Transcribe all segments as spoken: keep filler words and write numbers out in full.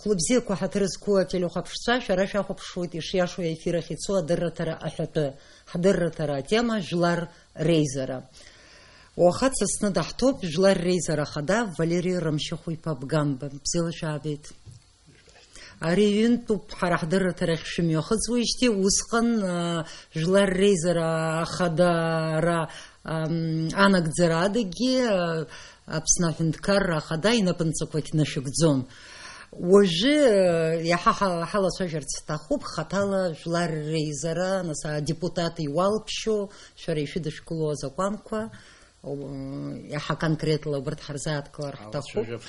Хәлыбзиақәа, ҳаҭыр зқәу ателехәаԥшцәа, шәара шәахәаԥшуеит ишиашоу аефир ахь ицо адырраҭара аҳәатәы. Ҳдырраҭара атема жәлар реизара. Уаха дсасны даҳҭоуп Жәлар реизара ахада Валери Рамшьыхә-иԥа Бгамба. Бзиала шәаабеит. Ари ҩынтәуп ҳара ҳдырраҭарахь шәымҩахыҵуеижьҭеи, усҟан, а, Жәлар реизара ахадара, ам, анагӡара адагьы, а, Аԥсны аҳәынҭқарра ахада инапынҵақәагь нашәыгӡон. Уажәы, э, иаҳа ҳа-, ҳалацәажәарц ҳҭахуп, хаҭала Жәлар реизара, нас, адепутат иуалԥшьо, шәара ишәыдышәкыло азакәанқәа, о, иаҳа конкретла убарҭ ҳарзааҭгылар ҳҭахуп. Алацәажәап.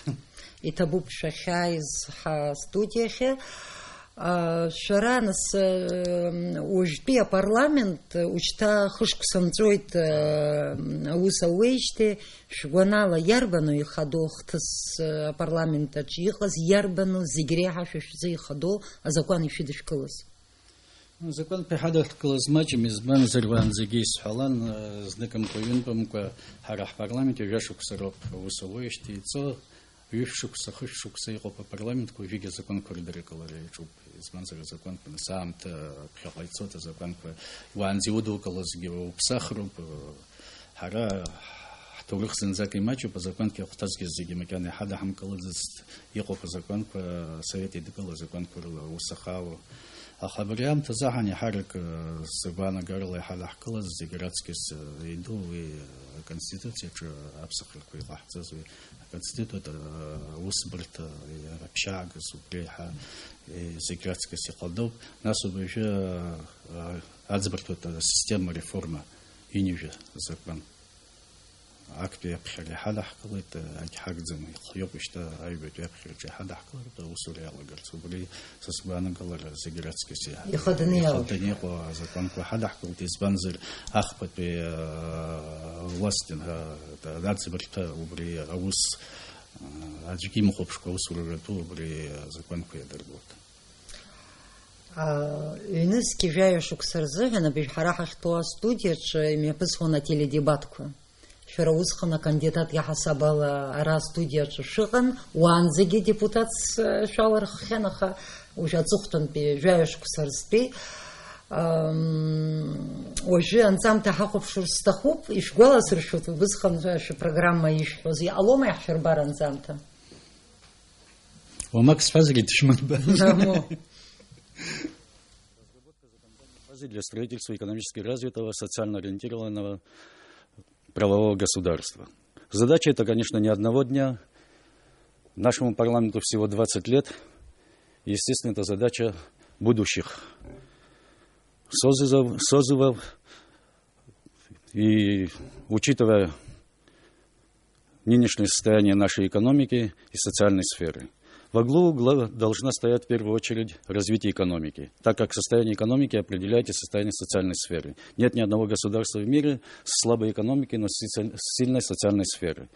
Иҭабуп шәахьааиз ҳастудиахьы. А, шәара, нас, э, уажәтәи апарламент, э, ушьҭа хышықәса нҵәоит, э, аус ауеижьҭеи, шәгәанала, иарбану ихадоу ахҭыс, э, апарламент аҿы иҟаз, иарбану зегь реиҳа шәа шәзы ихадоу азакәан ишәыдышәкылаз? Азакәанқәа иҳадыхкылаз маҷым, избанзар, уаанӡагьы исҳәалан, э, зныкымкәа-ҩынтәымкәа ҳара ҳпарламент ҩажәа шықәса роуп аус ауеижьҭеи иҵо. Ҩышә шықәса, хышә шықәса иҟоуп апарламентқәа, уажәыгь азакәанқәа рыдыркылара иаҿуп. Избанзар, азакәанқәа нас аамҭа ԥхьаҟа ицоит, азакәанқәа уаанӡа иудукылозгьы уԥсахроуп. Ҳара ҳҭоурых зынӡак имаҷуп, азакәанқәа иахәҭазгьы зегьы макьана иҳадаҳамкылаӡацт. Иҟоуп азакәанқәа, асовет еидгыла азакәанқәа рыла аус ахаау. Аха абри аамҭазы аҳан иаҳарак, э, сгәаанагарала иҳадаҳкылаз зегь раҵкьыс, э, иду уи, э, Аконституциаҿы аԥсахрақәа иҟаҳҵаз уи Аконститут, э, аусбарҭа, э, аԥшьаагаз убри еиҳа, э, зегь раҵкьыс ихадоуп. Нас уажәы, э, аӡбарҭатә асистема реформа ҩынҩажәа азакәан актәи аԥхьара иҳадаҳкылеит, агьҳагӡам, ихиоуп шьҭа аҩбатәи аԥхьараҿы иҳадаҳкылартә аусура иалагарц. Убри са сгәаанагалара зегь раҵкьыс иа-, Ихаданы иалоуп. Ихаданы иҟоу азакәанқәа ҳадаҳкылт, избанзар, ахԥатәи, а, власти, а, аӡбарҭа убри аус, а, аӡәгьы имхәаԥшкәа аусура ртәы убри азакәанқәа иадыргылт. А, ҩнызқь жәаҩа шықәса рзыҳәан абыржә ҳара ҳахьтәоу астудиаҿы имҩаԥысуан ателедебатқәа. Шәара усҟан акандидат иаҳасаб ала ара астудиаҿы шәыҟан, уаанӡагьы депутатс, э, шәаларххьан, аха уажә аҵыхәтәантәи жәаҩа шықәса рзтәи, ам, уажәы анҵамҭа ҳахәаԥшыр сҭахуп, ишәгәаласыршәоит, убысҟан шәыпрограмма ишәҳәоз, иҟалома иаҳшәырбар анҵамҭа? Уамак сҳәазаргьы дышәмырбан. Базы для строительства экономически развитого, социально ориентированного правового государства. Задача эта, конечно, не одного дня. Нашему парламенту всего двадцать лет. Естественно, это задача будущих созывов, созывов. И учитывая нынешнее состояние нашей экономики и социальной сферы, во главу угла должна стоять в первую очередь развитие экономики, так как состояние экономики определяет и состояние социальной сферы. Нет ни одного государства в мире с слабой экономикой, но с соци-, с сильной социальной сферой.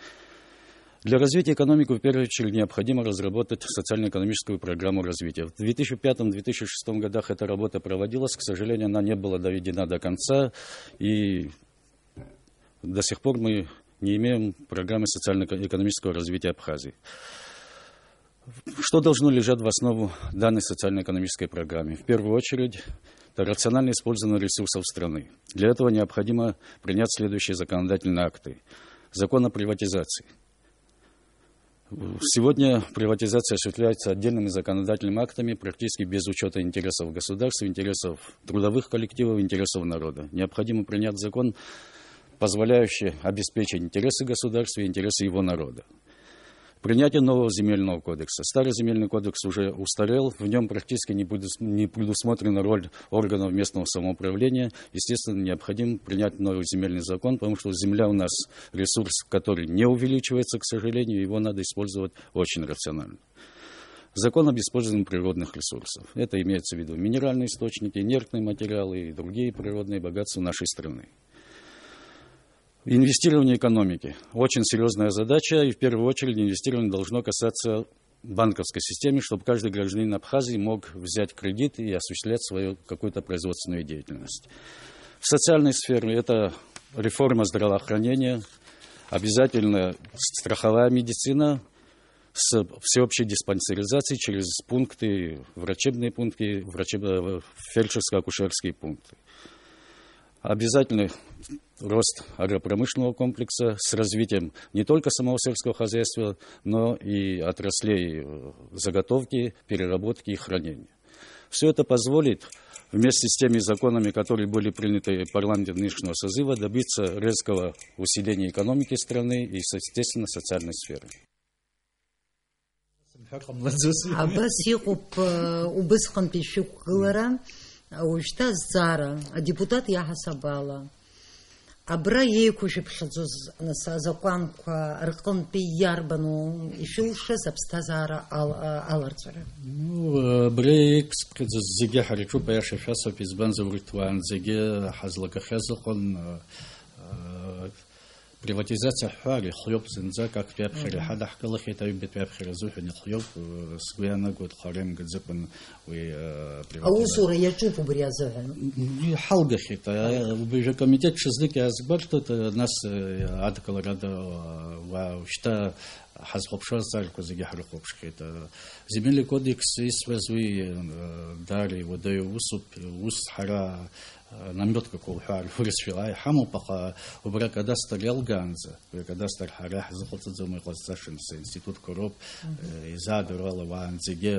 Для развития экономики в первую очередь необходимо разработать социально-экономическую программу развития. В две тысячи пятом — две тысячи шестом годах эта работа проводилась, к сожалению, она не была доведена до конца, и до сих пор мы не имеем программы социально-экономического развития Абхазии. Что должно лежать в основу данной социально-экономической программе? В первую очередь, это рациональное использование ресурсов страны. Для этого необходимо принять следующие законодательные акты. Закон о приватизации. Сегодня приватизация осуществляется отдельными законодательными актами, практически без учета интересов государства, интересов трудовых коллективов, интересов народа. Необходимо принять закон, позволяющий обеспечить интересы государства и интересы его народа. Принятие нового земельного кодекса. Старый земельный кодекс уже устарел, в нем практически не предус-, не предусмотрена роль органов местного самоуправления. Естественно, необходимо принять новый земельный закон, потому что земля у нас ресурс, который не увеличивается, к сожалению, его надо использовать очень рационально. Закон об использовании природных ресурсов. Это имеется в виду минеральные источники, инертные материалы и другие природные богатства нашей страны. Инвестирование экономики. Очень серьезная задача, и в первую очередь инвестирование должно касаться банковской системы, чтобы каждый гражданин Абхазии мог взять кредит и осуществлять свою какую-то производственную деятельность. В социальной сфере это реформа здравоохранения, обязательно страховая медицина, с всеобщей диспансеризацией через пункты, врачебные пункты, врачебно-фельдшерско-акушерские пункты. Обязательно рост агропромышленного комплекса с развитием не только самого сельского хозяйства, но и отраслей, э, заготовки, переработки и хранения. Все это позволит вместе с теми законами, которые были приняты парламентом нынешнего созыва, добиться резкого усиления экономики страны и, естественно, социальной сферы. Абас иҟоуп, э, убысҟантәи шәықәгылара, уажәшьҭа азҵаара, адепутат иаҳасаб ала. Абра еиқәышәыԥхьаӡоз, нас, азакәанқәа рҟынтәи иарбану ишәылшаз аԥсҭазаара ал-, а-, аларҵәара? Ну, абра еиқәсыԥхьаӡоз зегьы ҳара иҿуп, аиаша шәасҳәап, избанзар, урҭ уаанӡагьы ҳазлагахьаз ыҟан, а, а, приватизациа ҳҳәар ихиоуп зынӡак, актәи аԥхьара Мгм. Иҳадаҳкылахьеит, аҩбатәи аԥхьара азыҳәан ихиоуп, сгәы иаанагоит, хара имгаӡакәан уи, э, приватизациа. Аусура иаҿуп убри азыҳәан. Иҳалгахьеит, э, убри акомитет ҽазнык иаазгәарҭоит, э, нас, э, адкыларада, э, уа, шьҭа ҳазхәаԥшуа азҵаарақәа зегьы ҳрыхәаԥшхьеит. Э, Земельный кодекс исҳәаз уи, э, даара иуадаҩу усуп, ус ҳара, э, наметкақәа уҳәар, урысшәала иҳамоуп, аха убра акадастр иалгаанӡа, Уи акадастр ҳара иаҳзыҟаҵаӡом, иҟазҵаша нас аинститутқәа роуп. Мгм. Э, изаадыруала уаанӡагьы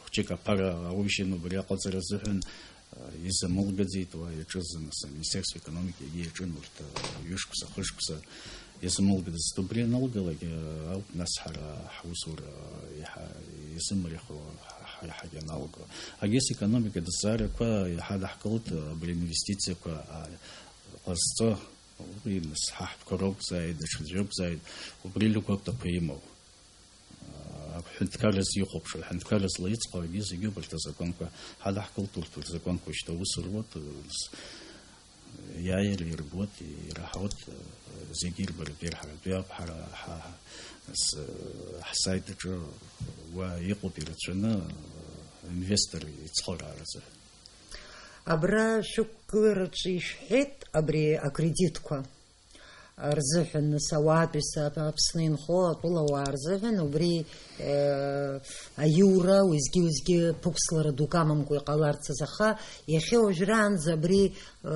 хәҷык аԥара аужьын убри аҟаҵара азыҳәан, э, изамылгаӡеит уа иаҿыз нас аминистерство экономики, егьи иаҿын урҭ, э, ҩышықәса, хышықәса изамылгаӡацт. Убри аналгалак, э, ауп нас ҳара ҳусура, э, иаҳа изымариахо ҳа-, ҳа-, иаҳагьы аналго. Агес экономика дызҵаарақәа иҳадаҳкылт, э, абри инвестициақәа, э, ҟазҵо Уи нас ҳаҳтәқәа ракәзааит, даҽаӡә ракәзааит, убри лыгәаптақәа имоу. Аҳәынҭқарразы ихәаԥшуа, аҳәынҭқарразы лаиҵҟьо, егьи зегьы убарҭ азакәанқәа ҳадаҳкылт, урҭ рзакәанқәа шьҭа аус руат, нас иааир ирбот, ираҳауат, зегьы ирбаратәы ирҳаратәы иоуп, ҳара ҳа-, ҳ-, с-, ҳсайт аҿы уа иҟоуп ирацәаны, инвестор ицхырааразы. Абра шәықәгылараҿы ишәҳәеит абри акредитқәа рзыҳәан, нас ауаатәыҩса Аԥсны инхо атәылауаа рзыҳәан убри, э, аиура, уеизгьы-уеизгьы ԥықәслара дук амамкәа иҟаларц азы, аха иахьа уажәраанӡа абри, э,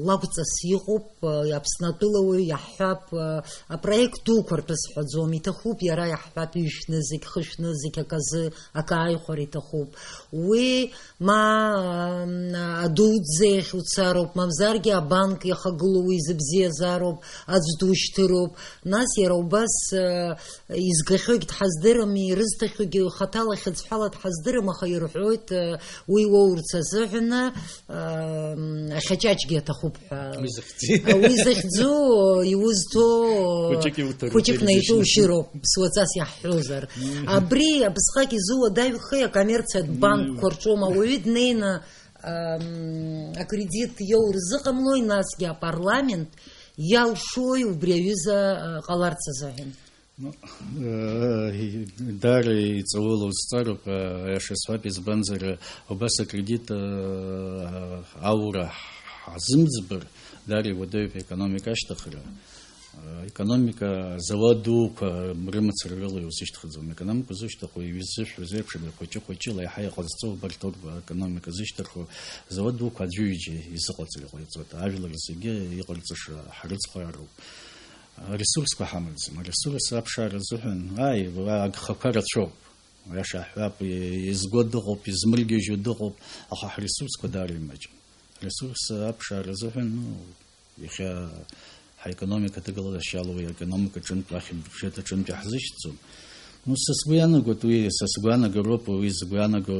лакәҵас иҟоуп, э, Аԥсны атәылауаҩ иаҳҳәап, э, апроект дуқәа ртәы сҳәаӡом, иҭахуп иара иаҳҳәап ижәны зегь, хышәны зегь аказы, акы ааихәара иҭахуп. Уи Ма, м, адуӡӡа иахь уцароуп, мамзаргьы абанк иахагылоу уи зыбзиазароуп, аӡә душьҭыроуп. Нас иара убас, э, изгахьоугь дҳаздырам, ирызҭахьоугьы хаҭала хьыӡҳәала дҳаздырам, аха ирҳәоит, э, уи уоурц азыҳәан, э, м, ахьаҷаҷгьы аҭахуп ҳәа. Уи захьӡи? Уи захьӡу, иузҭо, Хәыҷык иуҭароуп, хәыҷык наиҿушьыроуп, ԥсуаҵас иаҳҳәозар. Мм. Абри абысҟак изуадаҩхеи акоммерциатә Мм. банкқәа рҿоума? Ауаҩы днеины, ам, акредит иоур зыҟамлои, насгьы апарламент иалшои убри аҩыза, а, ҟаларц азыҳәан? Ну, э, даара иҵаулоу зҵаароуп, э, аиаша сҳәап, избанзар, убас акредит, э, аура ҳазымӡбар, даара иуадаҩуп аекономика ашьҭыхра. Э, економика, зауад дуқәа рымацара рыла иузышьҭхыӡом. Аекономика узышьҭыхуа, изышәҳәоз еиԥш, хәыҷы-хәыҷыла иаҳа иҟазҵо убарҭ ауп аекономика зышьҭырхуа, зауад дуқәа аӡәы-ҩыџьа изыҟаҵара ҟаиҵоит. Ажәлар зегьы иҟарҵаша ҳрыцхраароуп. Аресурсқәа ҳамаӡам. Аресурс аԥшаара азыҳәан, ааи, агхақәа рацәоуп. Аиаша ҳҳәап, изго дыҟоуп, измыргьежьуа дыҟоуп, аха ҳресурсқәа даара имаҷым. Аресурс аԥшаара азыҳәан, ну, иахьа ҳаекономика аҭагылазаашьала уи аекономика аҿынтә, ахьынтә бюджет аҿынтә иаҳзышьҭӡом. Ну, са сгәы иаанагоит уи, са сгәаанагароуп, уи згәы иаанаго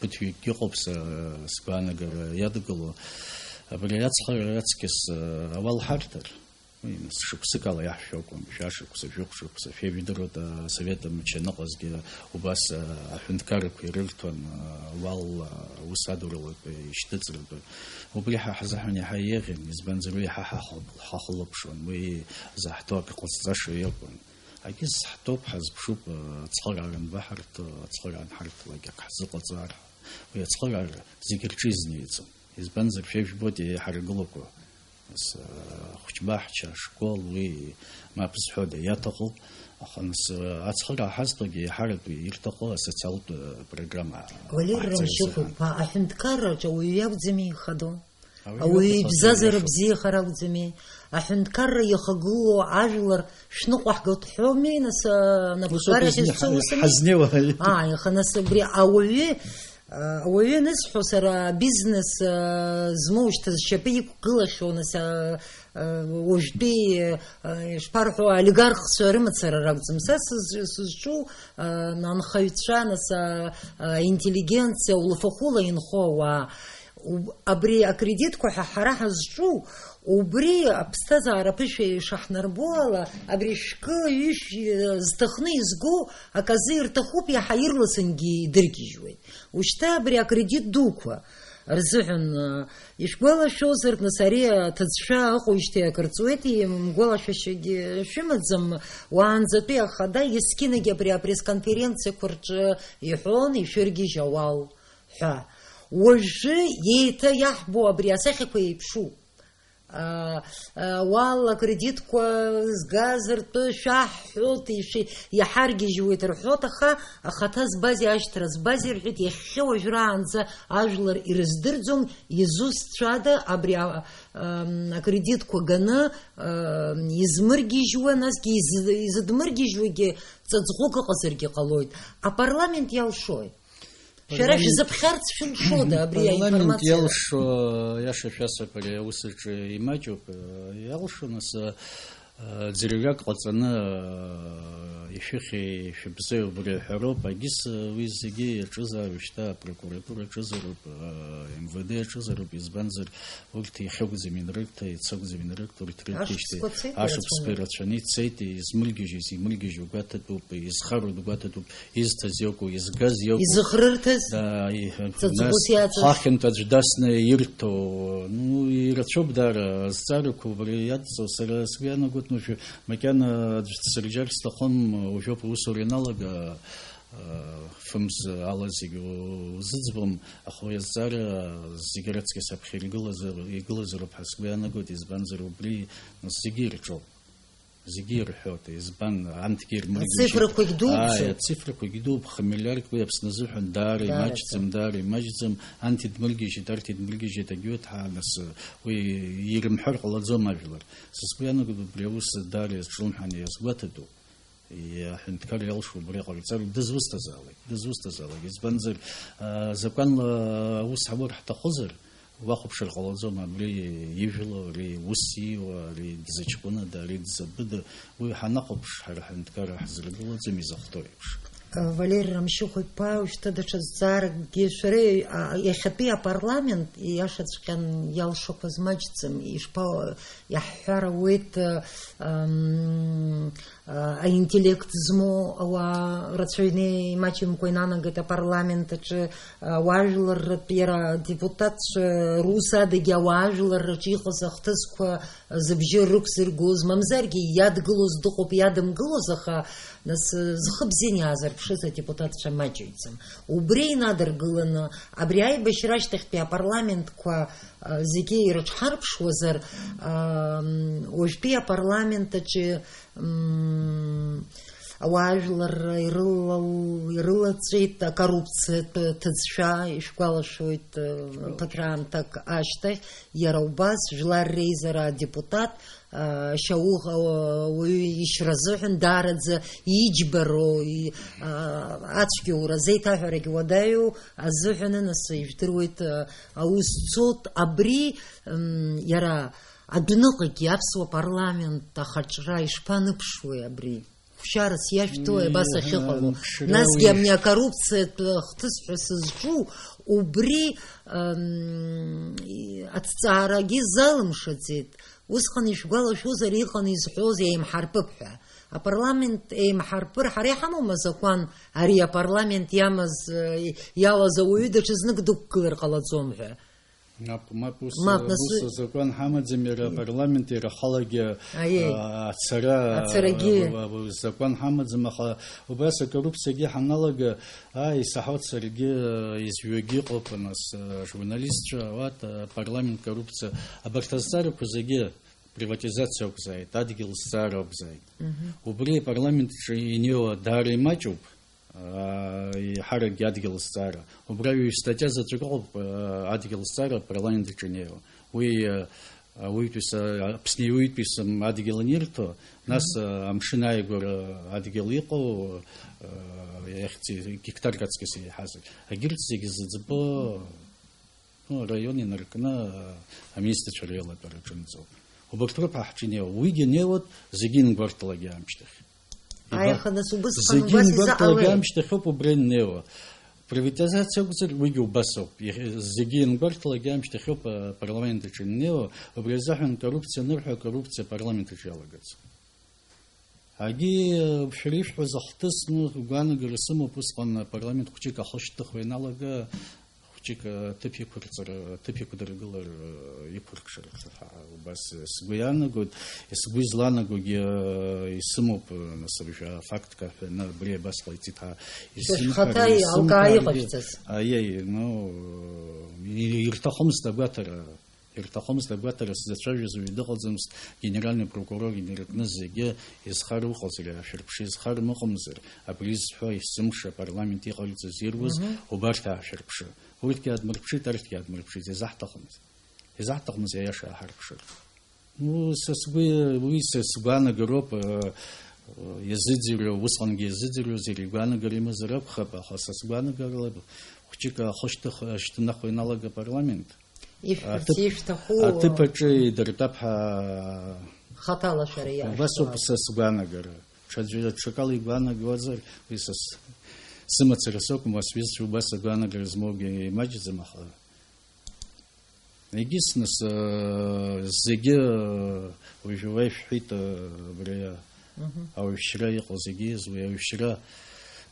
ԥыҭҩыкгьы ыҟоуп, са сгәаанагара иадгыло. Абри ацхыраара аҵкьыс, э, ауал ҳарҭар. Уи, нас, шықәсык ала иаҳшәо акәым, шәа шықәса, жәохә шықәса, шәеижәдыруеит, асовет мчы аныҟазгьы убас, а, аҳәынҭқаррақәа ирырҭон, а, уал, а, аус адуралатәи ишьҭыҵратәы. Убри ҳа ҳзыҳәан иаҳа еиӷьын, избанзар, уи иаҳа ҳахыл-, ҳахылаԥшуан, уи заҳҭо акы ҟазҵаша иакәын. Акгьы зҳҭоуп, ҳазԥшуп, а, ацхыраара анбаҳарҭо, ацхыраара анҳарҭалак акы ҳзыҟаҵар. Уи ацхыраара зегь рҿы изнеиӡом. Избанзар, шәа ижәбоит иҳаргылақәо. Нас, э, ахәыҷбаҳча, ашкол, уи мап зҳәода иаҭахуп, аха нас, э, ацхыраа ҳазҭогьы еиҳарак ирҭаху асоциалтә, э, программа Валери ҟаҳҵаразы. Рамшьыхә-иԥа, аҳәынҭқарраҿы ауаҩы иакәӡами ихадоу? Ауаҩы иоуп ихадоу, иабзазара иашоуп. Бзиахар акәӡами? Аҳәынҭқарра иахагылоу ажәлар шәныҟәаҳгоит ҳәоуми, нас, а, Ус ауп напхгара изни-, ҳәа зцу усыми? Ҳазнеиуа. Ааи, аха нас убри ауаҩы, а, ауаҩы анысҳәо, сара бизнес, а, змоу шьҭа зшьапы иқәгылахьоу, нас, а, а, уажәтәи, а, ишԥарҳәо, олигархцәа рымацара ракәӡам. Са сыз-, сызҿу, а, анхаҩцәа, нас, а, а, интеллигенциа, улафахәыла инхо ауаа. Уб-, абри акредитқәа ҳәа ҳара ҳазҿу, убри аԥсҭазаара аԥышәа ишаҳнарбо ала, абри шәкы, ҩышә, э, зҭахны изго аказы ирҭахуп, иаҳа ирласынгьы идыргьежьуеит. Ушьҭа абри акредит дуқәа рзыҳәан, э, ишәгәалашәозар, нас ари аҭыӡшәа ыҟоижьҭеи акыр ҵуеит, имгәалашәашьагьы шәымаӡам, уаанӡатәи ахада есқьынагь абри апресс-конференциақәа рҿы иҳәон, ишәыргьежь ауал ҳәа. Уажәы еиҭа иаҳбо абри асахьақәа еиԥшуп. А, а, уаала акредитқәа згаз ртәы шәаҳҳәоит, иши-, иҳаргьежьуеит рҳәоит, аха ахаҭа збази ашьҭра збази рҳәеит, иахьа уажәраанӡа ажәлар ирыздырӡом, изусҭцәада абри а-, ам, акредитқәа ганы, ам, измыргьежьуа, насгьы изы-, изыдмыргьежьуагьы ҵаҵӷәык ыҟазаргьы ҟалоит. Апарламент иалшои? Шәара Парламент, шәзыԥхьарц шәылшода абри парламент аинформациа? Иалшо, иаша шәасҳәап, ари аус аҿы имаҷуп, иалшо, нас, ӡырҩак ҟаҵаны, ишәыхьи, шәыбзои убри аҳәароуп, агьыс уи зегьы иаҿызаап шьҭа апрокуратура аҿызароуп, МВД аҿызароуп, избанзар, Урҭ иахьакәӡам инрырҭа, ицәакәӡам инрырҭа, урҭ рырҭеижьҭеи Ашықәсқәа цеит, ашықәсқәа ирацәаны. Ирацәаны ицеит, измыргьежьыз имыргьежьуа гәаҭатәуп, изхароу дгәаҭатәуп, изҭаз иоуку, изгаз иоуку. Изыхрырҭаз? Да, и-, Ҵаҵӷәыс нас иаҵаз? Хахьынтә аӡә дасны ирҭо, ну, ирацәоуп даара, азҵаарақәа убри иадҵо, сара сгәы иаанагоит, уажәы макьана аӡә дсырџьар сҭахым, уажәоуп аусура ианалага, Фымз ала зегьы узыӡбом, аха уи азҵаара зегьы раҵкьыс аԥхьа иргылазар-, игылазароуп ҳәа сгәы иаанагоит, избанзар убри зегьы ирҿоуп, зегьы ирҳәоит, избан, анҭгьы ирмыргьежьит. Ацифрақәагь дуӡӡоуп. Ааи, ацифрақәагь дууп, хмиллиардк уи Аԥсны азыҳәан даара Даараӡа. Имаҷӡам, даара имаҷӡам, анҭ идмыргьежьит, арҭ идмыргьежьит, агьуеит ҳәа, нас, уи ирымҳәар ҟалаӡом ажәлар. Са сгәы иаанагоит, убри аус даара иазҿлымҳаны иазгәаҭатәуп. Иаҳәынҭқар иалшо убри ҟарҵар, дызусҭазаалак, дызусҭазаалак. Избанзар, а, закәанла аус ҳаур ҳҭахызар, уахәаԥшыр ҟалаӡом абри ижәлоу, ари ус ииуа, ари дзыҷкәынада, ари дзабыда, уи ҳанахәаԥш, ҳара ҳҳәынҭқарра ҳзыргылаӡом изахәҭоу еиԥш. Валери Рамшьыхә-иԥа, уажәшьҭа даҽа зҵааракгьы шәара, а, иахьатәи апарламент иашаҵәҟьан иалшақәаз маҷӡам, ишԥа-, иаҳҳәар ауеит, а, ам, аинтеллект змоу ауаа рацәаҩны имаҷымкәа инанагеит апарламент аҿы, ауаажәларратә иара адепутатцәа рус адагьы ауаажәларраҿы иҟаз ахҭысқәа зыбжьы рықәзыргоз, мамзаргьы иадгылоз дыҟоуп, иадымгылоз, аха нас зхы бзианы иаазырԥшыз адепутатцәа маҷыҩӡам. Убри инадыргыланы, абри аибашьра ашьҭахьтәи апарламентқәа, а, зегьы ирыҽҳарԥшуазар, а, м, уажәтәи апарламент аҿы Мм, ауаажәларра ирылал-, ирылаҵәеит акоррупциатә ҭыӡшәа, ишәгәалашәоит, э, ԥыҭраамҭак ашьҭахь, иара убас Жәлар реизара адепутат, э, Шьауӷа, э, уаҩы ишьра азыҳәан даараӡа иџьбароу, и-, э, ацәгьоура азеиҭаҳәарагь уадаҩу азыҳәан, нас, ижәдыруеит, э, аус цоит абри, мм, иара адәныҟагьы аԥсуа парламент ахаҿра ишԥаныԥшуеи абри? Хәшьарас иашәҭои абас Мм, ахьыҟало? Ԥшра Насгьы уи амни акоррупциатә хҭыс ҳәа сызҿу, убри, ам, и-, аҭҵаарагьы залымшаӡеит. Усҟан ишәгәалашәозар, иҟан изҳәоз еимҳарпып ҳәа. Апарламент еимҳарпыр, ҳара иҳамоума азакәан, ари апарламент иамаз, э, иалаз ауаҩы даҽазнык дықәгылар ҟалаӡом ҳәа? Мап, мап, ус, Мап, нас ус уи- азакәан ҳамаӡам, иара апарламент иара ахалагьы, Аиеи. а, ацара, Ацарагьы. а, а, закәан ҳамаӡам, аха убас акоррупциагьы ҳаналага, ааи, исаҳауеит саргьы, а, изҩагьы ыҟоуп, нас, а, журналистцәа, уат, а, парламент коррупциа, абарҭ азҵаарақәа зегьы приватизациа ақәзааит, адгьыл зҵаара ақәзааит. Мгм. Убри апарламент аҿы инеиуа даара имаҷуп. Аа, еиҳаракгьы адгьыл зҵаара. Убра ҩ-статиа заҵәык ыҟоуп, аа, адгьыл зҵаара апарламент аҿы инеиуа. Уи, аа, ауаҩытәыҩса, Аԥсны иуаҩытәыҩса адгьыл анирҭо, нас, Мгм. аа, амшын ааигәара адгьыл иҟоу, аа, иахьӡи-, гектарк аҵкыс еиҳазар. Егьырҭ зегьы зыӡбо, ну, араион инаркны, аа, аминистрцәа реилатәара аҿынӡоуп. Убарҭ роуп ҳа ҳҿы инеиуа. Уигьы неиуеит зегьы ингәарҭалакгьы аамышьҭахь. Аиаха, нас убысҟан зегьы убас ингәарҭалакгьы изаҟалеи? Аамышьҭахьоуп убра иннеиуа. Приватизациа акәзар, уигьы убас ауп. Иахьа-, зегьы ингәарҭалакгьы аамышьҭахьоуп, а, апарламент аҿы иннеиуа. Убри азыҳәан коррупциа анырҳәо, акоррупциа апарламент аҿы иалагаӡом. Агьи, а, шәара ишәҳәаз ахҭыс, ну, гәаанагара сымоуп, усҟан апарламент хәҷык ахы шьҭыхуа ианалага, хәҷык аҭыԥ иқәырҵара, аҭыԥ иқәдыргылар, а, иқәыркшар ҳәа убас сгәы иаанагоит, сгәы излаанагогьы, а, исымоуп, а, нас абжа афактк аҳәаны абри абас ҟаиҵеит ҳәа исымҳәар, Шәхаҭа алкаа исымҳәаргьы, иҟашәҵаз. Аиеи, ну, и-, ирҭахымызт агәаҭара, ирҭахымызт агәаҭара сзацәажәоз уаҩ дыҟаӡамызт, генеральный прокурор инаркны зегьы изхар уҟазар, иаашәырԥшы, изхар мыҟамзар, абри зҳәо есымша апарламент иҟарҵаз ируаз, Мгм. убарҭ аашәырԥшы. Урҭгьы аадмырԥшит, арҭгьы аадмырԥшит, изаҳҭахымызт. Изаҳҭахымызт аиаша ааҳарԥшыр. Ну, са сгәы, уи са сгәаанагароуп, э, э, иазыӡырҩуа, усҟангьы иазыӡырҩуаз иара игәаанагара имазар акәхап, аха са сгәаанагарала хәҷык ахы шьҭых-, шьҭнахуа иналага апарламент. Ишәҳәарц Аҭыԥ-, ишәҭаху аҭыԥ аҿы идыртәап ҳәа хаҭала шәара убас ауп иашәҭо. Са сгәаанагара. Ҽаӡәы ҽакала игәаанагауазар, уи са с-, сымацара сакәым, уа сҩызцәа убас агәаанагара змоугьы имаҷӡам, аха егьыс нас, э, зегьы, э, уажәы уа ишәҳәеит, э, абри Мгм. ауаҩшьра иҟоу зегьы, уи ауаҩшьра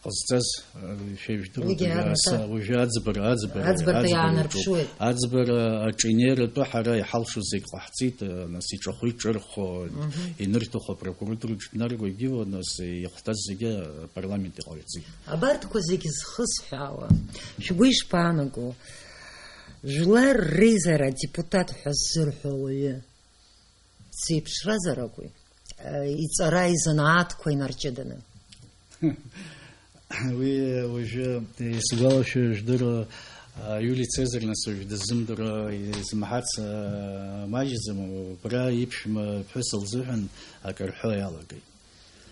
ҟазҵаз, э, шәа ижәдыруеит, Уигьы уажәы аамҭа аса-, уажәы аӡбара, аӡбара, Аӡбарҭа аӡбара иаҿуп. Иаанарԥшуеит. Аӡбара аҿы инеиратәы ҳара иҳалшо зегь ҟаҳҵеит, э, нас иҿахәы иҿырхо, Мгм. инырҭахо апрокуратураҿы днарго, егьиуа, нас ихәҭаз зегьы апарламент иҟаиҵеит. Абарҭқәа зегь зхысҳәаауа, шәгәы ишԥаанаго? Жәлар реизара адепутат ҳәа ззырҳәо ауаҩы дзеиԥшразар акәи? Иҵара изанааҭқәа инарҷыданы. Уи уажәы исгәалашәо, ижәдыруа, Иули Цезар, нас уажә дыззымдыруа, измаҳац, а, маҷӡам, убра иԥшәма ԥҳәыс лзыҳәан акы рҳәо иалагеит.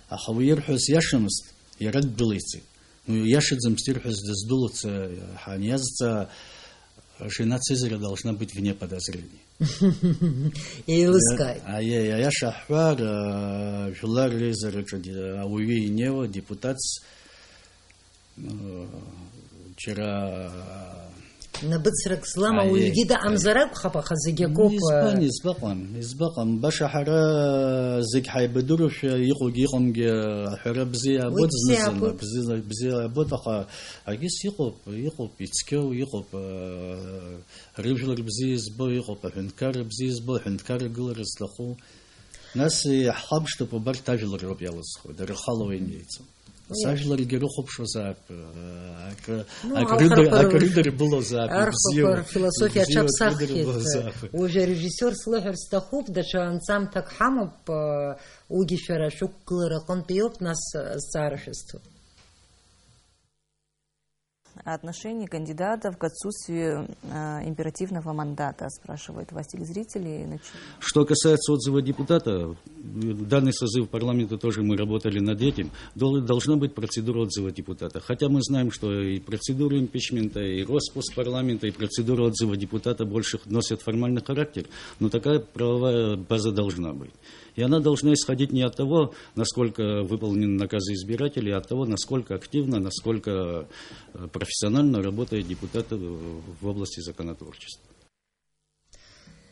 Аха уи ирҳәоз иашамызт, иара ддәылицеит. Ну, иашаӡамызт ирҳәоз дыздәылыц, э, ҳаниазҵаа, жена Цезаря должна быть вне подозрений. Еилыскааит. А, иа-, иа-, иаша ҳҳәар, э, жәлар реизараҿы де-, ауаҩы инеиуа, депутатс, э, џьара Набыцрак злам, Аиеи, ауаҩгьы дыҟамзар аиеи. Акәхап, аха зегь акоуп. Избан, избаҟан, избаҟан. Баша ҳара зегь ҳаибадыруашәа иҟоугьы иҟамгьы аҳәара бзиа Уи абоит бзиа зны-зынла, абоит. Бзиа, бзиа абоит, аха агьыс иҟоуп, иҟоуп, ицқьоу иҟоуп, аа, рыжәлар бзиа избо иҟоуп, аҳәынҭқарра бзиа избо, аҳәынҭқарра гылара зҭаху. Нас иаҳхабжҭоуп, убарҭ ажәлар роуп иалызхуа, дара рхала уа инеиӡом. Сажәларгьы рыхәаԥшуазаап, акы, Ну, акрыдыр-, архақәа р-, акрыдырбылозаап, архақәа ибзиоу, рфилософиа ибзиоу аҽаԥсаххьеит. Акрыдырбылозаап. Уажәы арежиссиор слыҳәар сҭахуп, даҽа анҵамҭак ҳамоуп, уигьы шәара шәықәгылара аҟынтәи иоуп, нас, зҵаара шәызҭо. Отношение кандидатов к отсутствию, э, императивного мандата, спрашивает вас телезрители. Значит, Что касается отзыва депутата, данный созыв парламента тоже мы работали над этим. Дол-, должна быть процедура отзыва депутата. Хотя мы знаем, что и процедура импичмента, и распуск парламента, и процедура отзыва депутата больше носят формальный характер, но такая правовая база должна быть. И она должна исходить не от того, насколько выполнены наказы избирателей, а от того, насколько активно, насколько, э, профессионально работает депутат, э, в области законотворчества.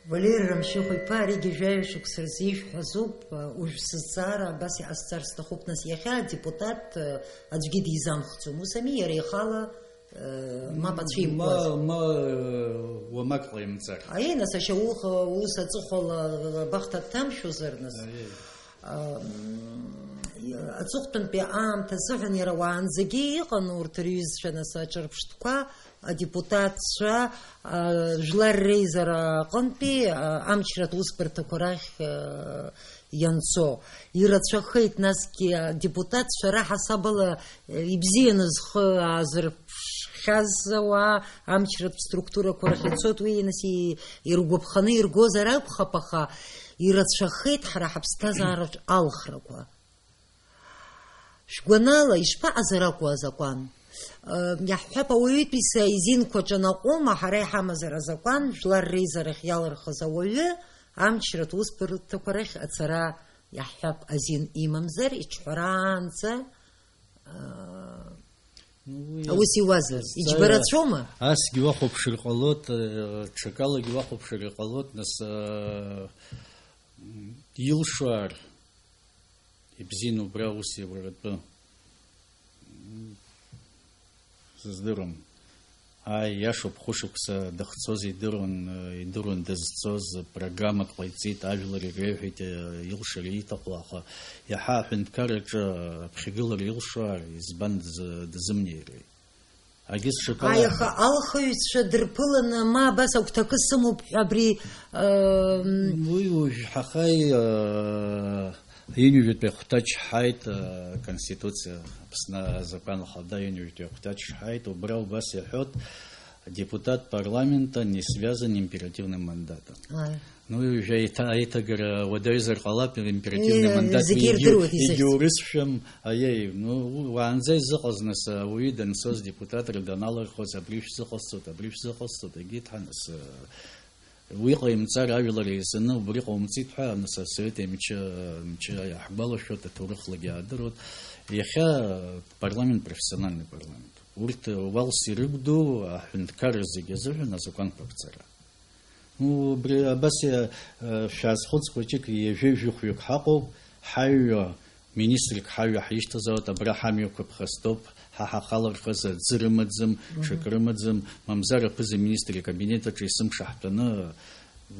Валери Рамшьыхә-иԥа, аригьы жәаҩа шықәса рзы ишәҳәазоуп, уажә сызҵаара абас иҟасҵар сҭахуп, нас, иахьа адепутат, э, аӡәгьы дизамхӡом, ус ами, иара ихала Мап ацәимкуаз. Ма, ма, уамак ҟаимҵар. Аиеи, нас, ашьауӷа ус аҵыхәала абахҭа дҭамшәозар, нас? Аиеи. Ам, аҵыхәтәантәи аамҭа азыҳәан иара уаанӡагьы иҟан урҭ рҩызцәа, нас, аҿырԥштәқәа, адепутатцәа, а, жәлар реизара аҟынтәи, а, амчратә усбарҭақәа рахь, а, ианцо. Ирацәахеит, насгьы, адепутатцәа раҳасабала, э, ибзианы зхы аазырԥшхьаз ауаа амчратә структурақәа рахь ицоит, уи, нас, и-, иргәаԥханы иргозар акәхап, аха ирацәахеит ҳара ҳаԥсҭазаараҿ алхрақәа. Шәгәанала, ишԥаҟазар акәу азакәан? Э, иаҳҳәап, ауаҩытәыҩса изинқәа ҿанаҟәома ҳара иҳамазар азакәан, жәлар реизарахь иалырхыз ауаҩы амчратә усбарҭақәа рахь ацара, иаҳҳәап, азин имамзар, иҿҳәараанӡа, э, Ну, уи аус иуазар, азҵаара иџьбарацәоума? Асгьы уахәаԥшыр ҟалоит, э, ҽакалагьы уахәаԥшыр ҟалоит, нас, э, м, илшо ар-, ибзианы убра аус иуратәы. М, сыздыруам. Ааи, иашоуп, хәышықәса дахьцоз идыруан, идыруан дызцоз, программак ҟаиҵеит, ажәлар иреиҳәеит, илшар ииҭаху, аха иаҳа аҳәынҭқарраҿы аԥхьагылара илшо ар, избан дз-, дызымнеири? Агьыс ҽакала. Аиаха алхыҩцәа дырԥыланы, ма абас агәҭакы сымоуп ҳәа абри, ыы, Уи уажә ҳахаи, ыы, ҩынҩажәатәи ахәҭаҷ ҳаит, ыы, Конституциа, Аԥсны азакәан ахада ҩынҩажәатәи ахәҭаҷ ҳаит, убра убас иаҳәоит, депутат парламента не связан императивным мандатом. Ааи. Ну, уажәы аиҭа-, аиҭагара уадаҩзар ҟалап, императивный Е, мандат зегьы уи ирдыруеит, егьу-, изыхьӡ. Егьурысшәым, аиеи, ну, у-, уаанӡа изыҟаз нас, ауаҩы данцоз, депутатра даналырхуаз, абри шәзыҟасҵоит, абри шәзыҟасҵоит, егьи ҭҳа нас, уи ҟаимҵар ажәлар еизаны, убри ҟаумҵит ҳәа, нас, асовет мчы, мчы иаҳгәалашәоит, аҭоурыхлагьы аадыруеит. Иахьа парламент, профессиональный парламент. Урҭ уалс ирыгәдуу аҳәынҭқарра зегьы азыҳәан азакәанқәа рҵара. Ну, убри абас иа-, э, шәаазхәыц хәыҷык, ҩажәеи жәохәҩык ҳаҟоуп, ҳаҩҩы министрк ҳаҩа ҳишьҭазаауеит, абра ҳамҩақәа ԥхасҭоуп, ҳа ҳахалырхыз аӡы рымаӡам, Мгм. ҽак рымаӡам, мамзар аԥыза-министр икабинет аҿы есымша ҳтәаны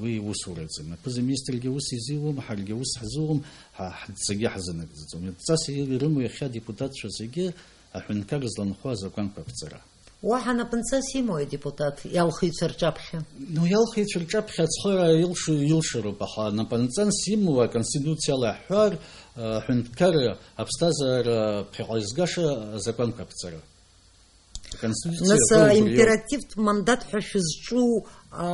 уи иусураӡам. Аԥыза-министргьы ус изиуам, ҳаргьы ус ҳзыуам, ҳа ҳҵагьы ҳзынагӡаӡом. Адҵас ирымоу иахьа адепутатцәа зегьы аҳәынҭқар зланхо азакәанқәа аԥҵара. Уаҳа напынҵас имои адепутат иалхыҩцәа рҿаԥхьа? Ну, иалхыҩцәа рҿаԥхьа ацхыраара илш-, илшароуп, аха напынҵас имоу аконституциала иаҳҳәар, аҳәынҭқар аԥсҭазаара ԥхьаҟа изгаша азакәанқәа аԥҵара. Аконституциа Нас, иаҳәо а, убри ауп. Императивтә мандат ҳәа шәызҿу, а,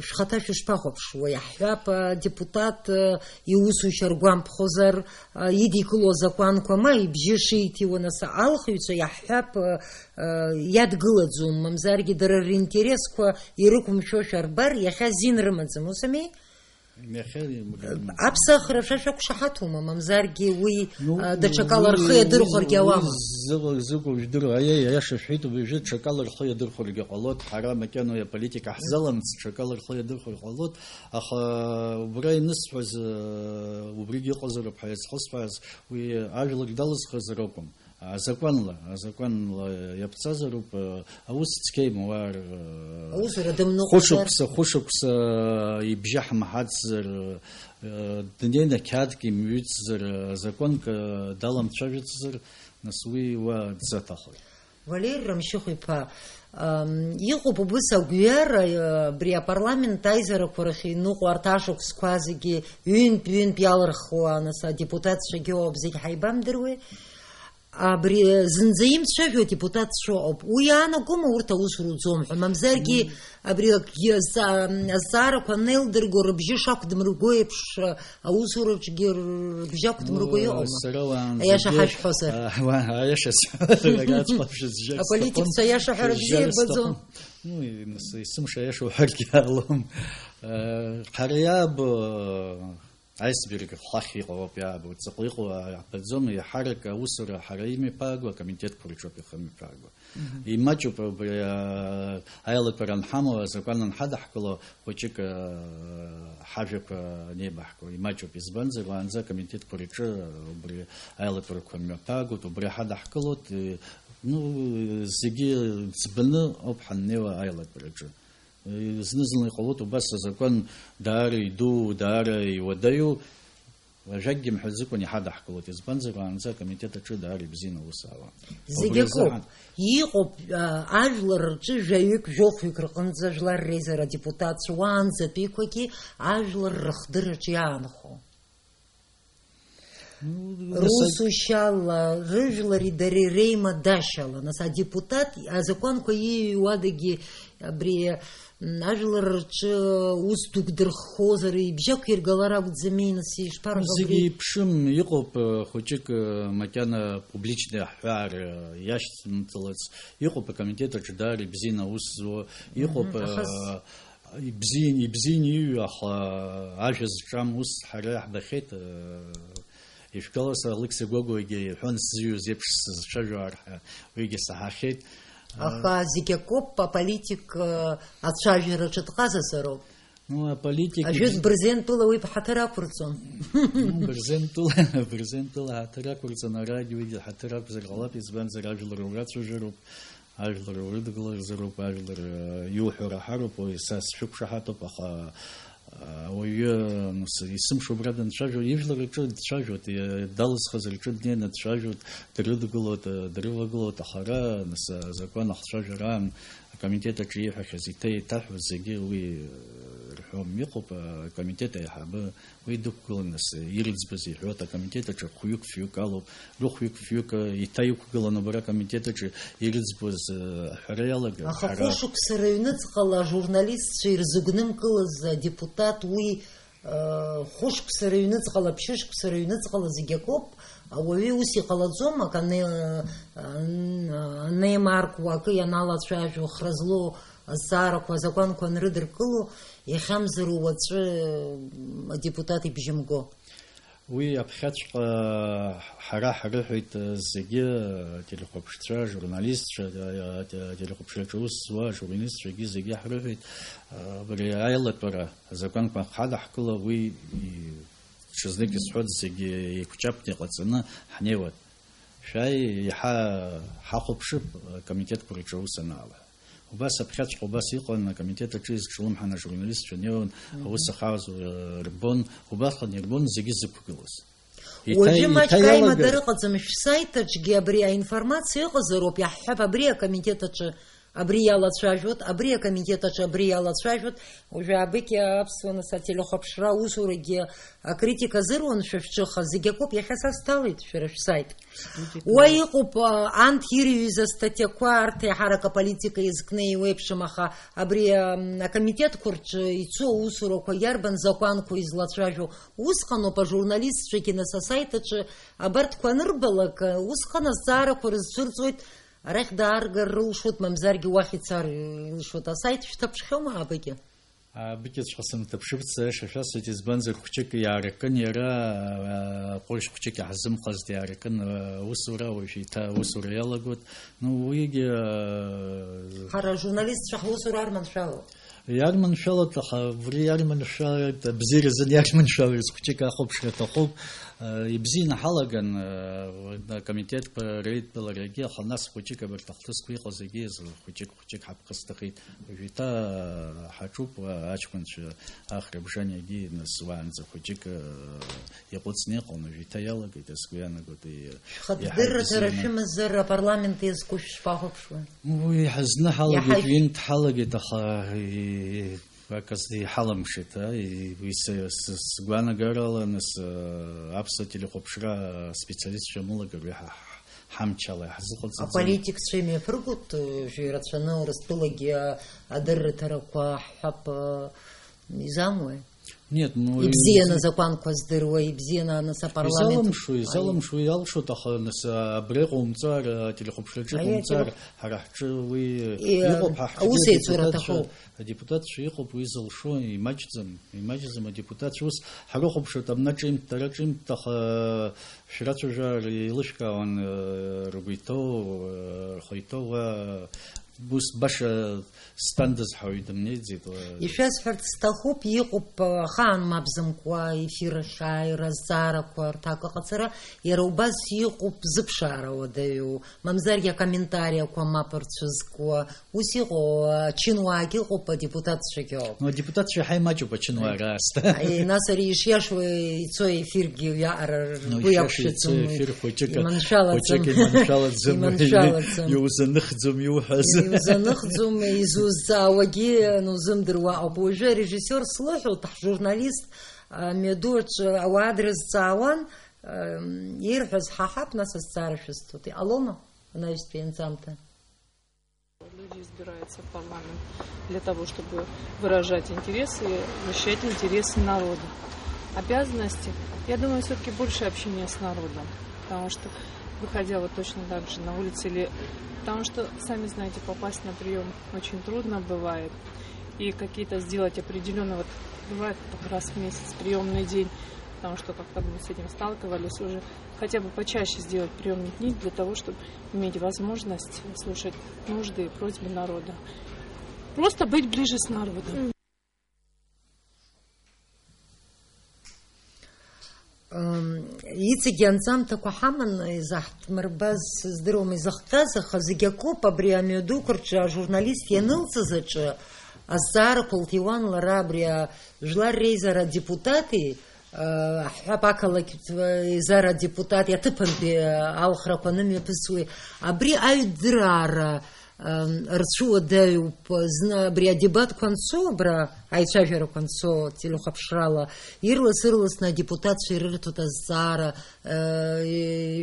шәхаҭа шәышԥахәаԥшуа? Иаҳҳәап, а, депутат, а, иусушьа ргәамԥхозар, а, идикыло азакәанқәа ма ибжьы шиҭиуа, нас алхыҩцәа иаҳҳәап, а, а, иадгылаӡом, мамзаргьы дара ринтересқәа ирықәымшәошәа рбар, иахьа зин рымаӡам, ус ами? Иахьа имгылан. Аԥсахра шәа шәақәшаҳаҭума, мамзаргьы уи, Ну, а, даҽакала уи, рхы уи, иадырхәаргьы уи ауама? Зыҟа-, зыҟоу жәдыруа, аиеи, аиаша шәҳәеит, уажәы ҽакала рхы иадырхәаргьы ҟалоит, ҳара макьана уи аполитика ҳзаламҵ, ҽакала рхы иадырхәар ҟалоит, аха убра инысҳәаз, э, убригьы ыҟазароуп ҳәа иазхысҳәааз, уи ажәлар далызхызар акәым. Азакәанла, азакәанла иаԥҵазароуп, э, аус цқьа имуар, э, Аусура дымныҟәозар? Хәышықәса, хәышықәса ибжьаҳмаҳацзар, э, днеины қьаадк имҩыҵзар, э, азакәанк, э, даламцәажәацзар, нас уи уа дзаҭахоит. Валери Рамшьыхә-иԥа, ам, иҟоуп убыс агәҩара, э, абри апарламент аизарақәа рахь иныҟәо арҭ ашықәсқәа зегьы ҩынтә-ҩынтә иалырхуа, нас, адепутатцәагьы ыҟоуп, зегь ҳаибамдыруеи? Абри зынӡа имцәажәо адепутатцәа ыҟоуп. Уи иаанагома урҭ аус руӡом ҳәа? Мамзаргьы абри акгьы азҵа-, азҵаарақәа анеилдырго рыбжьы шақәдмырго еиԥш, аусураҿгьы рыбжьы ақәдмырго Уа, ыҟоума? Сара уаанӡагьы, Аиаша ҳашәҳәозар. А, уа-, аиаша сҳәозар, ара аӡбахә шәызжьар Аполитикцәа сҭахым. Аиаша ҳәа рыбжьы Шәызжьар еибаӡом. сҭахым. Ну, и-, ис-, есымша аиаша уҳәаргьы ҟалом. Э, ҳара иаабо, Аисберг ҳахь иҟоу ауп иаабо, ҵаҟа иҟоу ааҳбаӡом, еиҳарак аусура ҳара имҩаԥааго, акомитетқәа рҿоуп ихымҩаԥааго. Мгм. Имаҷуп убри, аа, аилатәара анҳамоу, азакәан анҳадаҳкыло, хәыҷык, аа, ҳажәақәа анеибаҳго, имаҷуп, избанзар, уаанӡа акомитетқәа рҿы убри аилатәарақәа мҩаԥаагоит, убри ҳадаҳкылоит, и-, Ну, зегьы ӡбаны ауп ҳаннеиуа аилатәараҿы. Зны-зынла иҟалоит убас азакәан даара иду, даара иуадаҩу, ажәакгьы мҳәаӡакәан иҳадаҳкылоит, избанзар, уаанӡа акомитет аҿы даара ибзианы аус аауан. Зегь Убри акоуп. Азыҳәан Иҟоуп, а, ажәлар рҿы жәаҩык, жәохәҩык рҟынӡа жәлар реизара адепутатцәа уаанӡатәиқәагьы ажәлар рыхдырраҿы иаанхо. Ну, нас ай- Русушьала, рыжәлари дареи реимадашьала, нас адепутат азакәанқәа ииҩуадагьы абри, м, ажәлар рҿы ус дук дырххозар, ибжьақәиргалар акәӡами, нас ишԥарҳәо Зегьы абри? Иԥшым, иҟоуп, э, хәыҷык, э, макьана публичный аҳәаар, э, иашьцымҵалац, иҟоуп акомитет аҿы даара ибзианы аус зуа, иҟоуп, Мгм, аха э, ибзиан, ибзиан иҩу, аха ажәа зҿам ус ҳара иаҳбахьеит, э, ишәгәаласыр, Алықьса Гогәуагьы иҳәон, сзыҩуаз еиԥш сызцәажәо арҳәа, уигьы саҳахьеит. Аха зегь акоуп, аполитик, э, ацәажәараҿы дҟазазароуп. Ну, аполитик Ажәытә ибз- Бырзентәыла уи бҳаҭыр ақәырҵон. Ну, Бырзентәыла, Бырзентәыла ҳаҭыр ақәырҵон, арагьы уигьы ҳаҭыр ақәзар ҟалап, избанзар, ажәлар урацәажәароуп, ажәлар урыдгылазароуп, ажәлар, э, иуҳәо раҳароуп, уи са сшәықәшаҳаҭуп, аха, э, ауаҩы, ну, с-, есымша убра данцәажәо, ижәлар рҿы дцәажәоит, э, далызхыз рҿы днеины дцәажәоит, дрыдгылоит, э, дрывагылоит, аха ара, нас, азакәан ахцәажәараан, акомитет аҿы ииҳәахьаз иҭа-, иҭаҳәоз зегьы уи, э, рҳәом. Иҟоуп, э, акомитет аиҳабы, уи дықәгыланы, нас, ирыӡбаз иҳәоит, акомитет аҿы хәҩык-фҩык алоуп, рыхәҩык-фҩык, э, иҭа иқәгыланы убра акомитет аҿы ирыӡбоз, э, аҳәара иалагеит. Аха ҳара хәышықәса рыҩныҵҟала ажурналистцәа ирзыгәнымкылаз адепутат уи Хәышықәса рыҩныҵҟала, ԥшьышықәса рыҩныҵҟала зегь акоуп, ауаҩы ус иҟалаӡом, акы ане-, ан-, анеимаркуа, акы ианалацәажәо, хра злоу азҵаарақәа, азакәанқәа анрыдыркыло, иахьамзар уаҵәы адепутат ибжьы мго. Уи аԥхьаҵәҟьа ҳара ҳрыҳәеит зегьы, ателехәаԥшцәа, ажурналистцәа, ателехәаԥшраҿы аус зуа ажурналистцәагьы зегьы ҳрыҳәеит, абри аилатәара Азакәанқәа анхадаҳкыла, уи, и-, ҽазнык исҳәоит, зегьы еиқәҷаԥны иҟаҵаны ҳнеиуеит. Шәааи, еиҳа ҳахәаԥшып, акомитетқәа рҿы аус анаалаҳа. Убас аԥхьаҵәҟьа убас иҟан, акомитет аҿы изҿлымҳан ажурналистцәа неиуан, Мгм. аус ахьааз, э, рбон, убасҟан ирбон зегьы зықәгылаз. Еиҭа, Уажәы маҷк еиҭа аимадара иалагар- ыҟаӡам, шәсаит аҿгьы абри аинформациа ыҟазароуп, иаҳҳәап, абри акомитет аҿы абри иалацәажәоит, абри акомитет аҿы абри иалацәажәоит. Уажәы абыкь аԥсуа нас ателехәаԥшра аусурагьы акритика азыруан шәа шәҿыха, зегь акоуп, иахьа са сҭалеит шәара шәсаит. Уа иҟоуп, а, анҭ ирҩыз астатиақәа, арҭ еиҳарак аполитика иазкны еиуеиԥшым, аха абри, а, акомитетқәа рҿы ицо аусурақәа иарбан закәанқәоу излацәажәо? Усҟаноуп ажурналистцәагьы нас асаит аҿы абарҭқәа анырбалак, усҟан азҵаарақәа рызцәырҵуеит, Арахь дааргар рылшоит, мамзаргьы уахь ицар илшоит. Асаит шәҭаԥшхьоума абыкьа? Абыкьаҵәҟьа сынҭаԥшырц аиаша шәасҳәеит, избанзар, хәҷык иааракын иара, а, ҟәышә хәҷык иаҳзымхазт, иааракын, а, аусура, уажә еиҭа аусура иалагоит. Ну, уигьы, а, Ҳара ажурналистцәа ҳусура арманшәалоуп. Иарманшәалоит, аха убри иарманшәалоит, абзиаразын иарманшәалоит, хәҷык ахәаԥшра аҭахуп. Ибзианы ҳалаган, акомитетқәа реидтәаларагьы, аха нас хәҷык абарҭ ахҭысқәа иҟоу зегьы хәҷык-хәҷык ҳаԥхасҭахеит. Уажәы еиҭа ҳаҿуп, аҷкәынцәа ахрабжаниагьы нас уаанӡа хәҷык иаҟәыҵны иҟан, уажәы еиҭа иалагеит, сгәы иаанагоит, и-, Шәхатә иаҳа дырраҭара ибзианы. Шәымазар апарламент иазку шәышԥахәаԥшуа? Уи ҳазны ҳалагеит, Иаҳа- ҩынтә ҳалагеит, аха, и-, аказ иҳаламшеит, а, и-, уи сы-, сы-, сгәанагарала, нас, а, аԥсуа телехәаԥшра специалистцәа амылагар, уи ҳа-, ҳамчала иаҳзыҟаҵаӡом. Аполитикцәа имҩаԥыргоит, э, ирацәаны Урыстәылагьы адырраҭарақәа ҳҳәап, э, изамуеи? Нет, ну, Ибзианы из- азакәанқәа здыруа, ибзианы аныс апарламент. Изалымшо, изалымшо, иалшоит, аха нас, а, абри ҟоумҵар, а, телехәаԥшраҿы Аиа, ҟоумҵар, телехә- ҳара ҳҿы уи И, иҟоуп, ҳа ҳҿгьы аус еицура адепутатцәа, аҭахуп. Адепутатцәа иҟоуп, уи зылшо, имаҷӡам, имаҷӡам адепутатцәа ус, ҳара хәаԥшуеит, абна ҿимҭ, ара ҿимҭ, аха шәрацәажәар еилышәкаауан, э, ргәы иҭоу, э, рхы иҭоу, уа Ус баша стәандаз ҳәа уаҩ дымнеиӡеит, уа- Ишәасҳәарц сҭахуп, иҟоуп, ахаан мап зымкуа, ефир ахь ааира, азҵаарақәа рҭак аҟаҵара, иара убас иҟоуп зыԥшаара уадаҩу, мамзаргьы акомментариақәа мап рцәызкуа, ус иҟоу ачынуаагьы ыҟоуп, адепутатцәагьы ыҟоуп. Ну, адепутатцәа иаҳа имаҷуп ачынуаа раасҭа. Аи, нас ари ишиашоу ицо ефиргьы уиаҟара Ну, ргәы ишиашоу ицо иақәшәаӡом, ефир хәыҷык, иманшәалаӡам. Хәыҷык иманшәалаӡам, Иманшәалаӡам. Иузаныхӡом иуҳәаз. Иузаныхӡом, изузҵаауагьы анузымдыруа ауп. Уажәы арежиссиор слыҳәоит, ҳжурналист, а, мҩаду аҿы ауаа дрызҵаауан, а, ирҳәаз ҳаҳап, нас азҵаара шәысҭоит. Иҟалома анаҩстәи анҵамҭа? Люди избираются в парламент для того, чтобы выражать интересы и защищать интересы народа. Обязанности, я думаю, всё-таки больше общения с народом, потому что, выходя вот точно так же на улице или, потому что, сами знаете, попасть на приём очень трудно бывает, и какие-то сделать определённые, вот бывает там раз в месяц приёмный день, потому что как-то мы с этим сталкивались уже, хотя бы почаще сделать приёмные дни для того, чтобы иметь возможность слушать нужды и просьбы народа. Просто быть ближе с народом. Ам, иҵегьы анҵамҭақәа ҳаманы изаҳҭмырбаз сыздыруам изыхҟьаз, аха зегь акоуп, абри амҩадуқәа рҿы ажурналист ианылҵыз аҿы азҵаарақәа лҭиуан лара абри ажәлар реизара адепутати, Аҳҳәап, ақалақьтә еизара адепутати аҭыԥантәи алхрақәа анымҩаԥысуеи, абри аҩдыраара, ам, рцәуадаҩуп. Зны абри адебатқәа анцо, абра аицәажәарақәа анцо телехәаԥшрала, ирлас-ырласны адепутатцәа ирырҭоит азҵаара, а,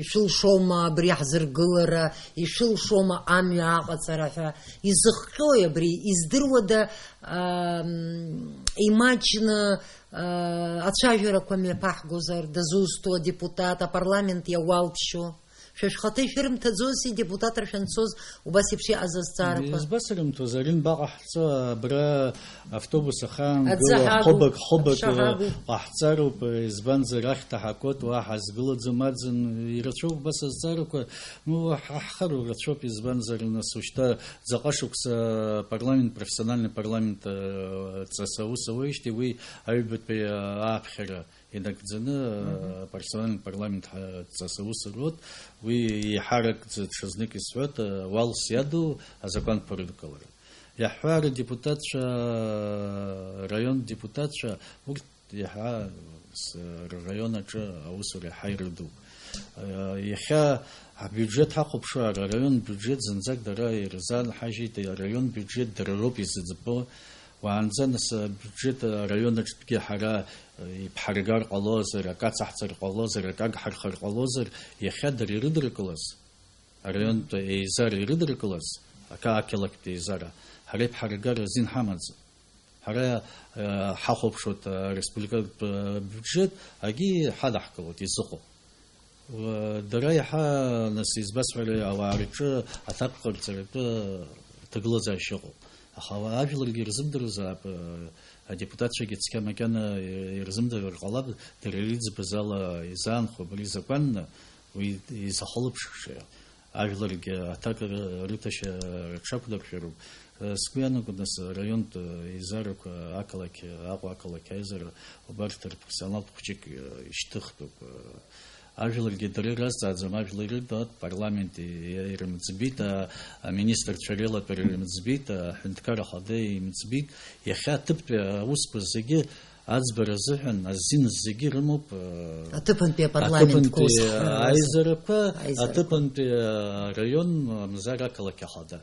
ишәылшома абри ҳзыргылара, ишәылшома амҩа аҟаҵара ҳәа. Изыхҟьои абри, издыруада, ам, имаҷны, Ацәажәарақәа мҩаԥаҳгозар, дызусҭоу адепутат, апарламент иауалԥшьо? Шәа шәхаҭа ишәырымҭаӡози, депутатра шәанцоз, убас еиԥш иҟаз азҵаарақәа? Избасырымҭоз, ари анбаҟаҳҵо, абра автобус ахаангыло, аӡы ҳагу, хәыбак, хәыбак, аԥша ҳагу. Ҟаҳҵароуп, избанзар, ахьҭа ҳакуеит, уа ҳазгылаӡом, аӡын ирацәоуп убас азҵаарақәа, ну, ҳа-, ҳхароу рацәоуп, избанзар, нас, ушьҭа заҟа шықәса апарламент, профессиональный парламент, э, ҵас аус ауеижьҭеи, уи аҩбатәи, э, ааԥхьара инагӡаны, Мгм. Э, профессиональный парламент ҳа-, ҵас аус руеит, уи еиҳаракӡа ҽазнык исҳәоит, э, уалс иаду азакәанқәа рыдкылара. Иаҳҳәар, адепутатцәа, э, раион депутатцәа, урҭ иаҳа с-, рраион аҿы аусура иаҳа ирыдуп. Э, иахьа абиуџьеҭ ҳахәаԥшуа, араион биуџьеҭ зынӡак дара ирзаанҳажьит, араион биуџьеҭ дара роуп изыӡбо. Уаанӡа нас абиуџьеҭ араион аҿтәгьы ҳара, э, иԥҳаргар ҟалозар, акы ацаҳҵар ҟалозар, акы агҳархар ҟалозар, иахьа дара ирыдыркылаз, араионтә еизара ирыдыркылаз, акы ақалақьтә еизара, ҳара иԥҳаргар азин ҳамаӡам. Ҳара, э, ҳахәаԥшуеит, э, ареспубликатә, э, бюджет, агьи ҳадаҳкылоит, изыҟоу. Уа, дара иаҳа, нас, избасҳәари, ауаа рҿы аҭак ҟарҵаратәы ҭагылазаашьа ыҟоуп. Аха ауаа ажәларгьы ирзымдыруазаап, э, адепутатцәагьы цқьа макьана ирзымдыруазар ҟалап, дара ирыӡбаз ала изаанхо абри изакәанны, уи изахылаԥшша. Ажәларгьы аҭак ры-, рыҭашьа рҽақәнаршәароуп. Э, сгәы иаанагоит, нас, араионтә, э, еизарақәа, ақалақь, Аҟәа ақалақь аизара, убарҭ рпрофессионалтә хәҷык, э, ишьҭыхтәуп. Э, ажәларгьы дара иразҵааӡам, ажәлар ирыднаҵ, парламент и-, ирымӡбит, а-, аминистрцәа реилатәара ирымӡбит, аҳәынҭқар ахада имӡбит. Иахьа аҭыԥтәи аусқәа зегьы аӡбара азыҳәан азин зегьы рымоуп, э, Аҭыԥантәи апарламентқәа аҭыԥантәи узҳәарыз. Аизарақәа, Аизарақәа. Аҭыԥантәи араион, мамзар ақалақь ахада.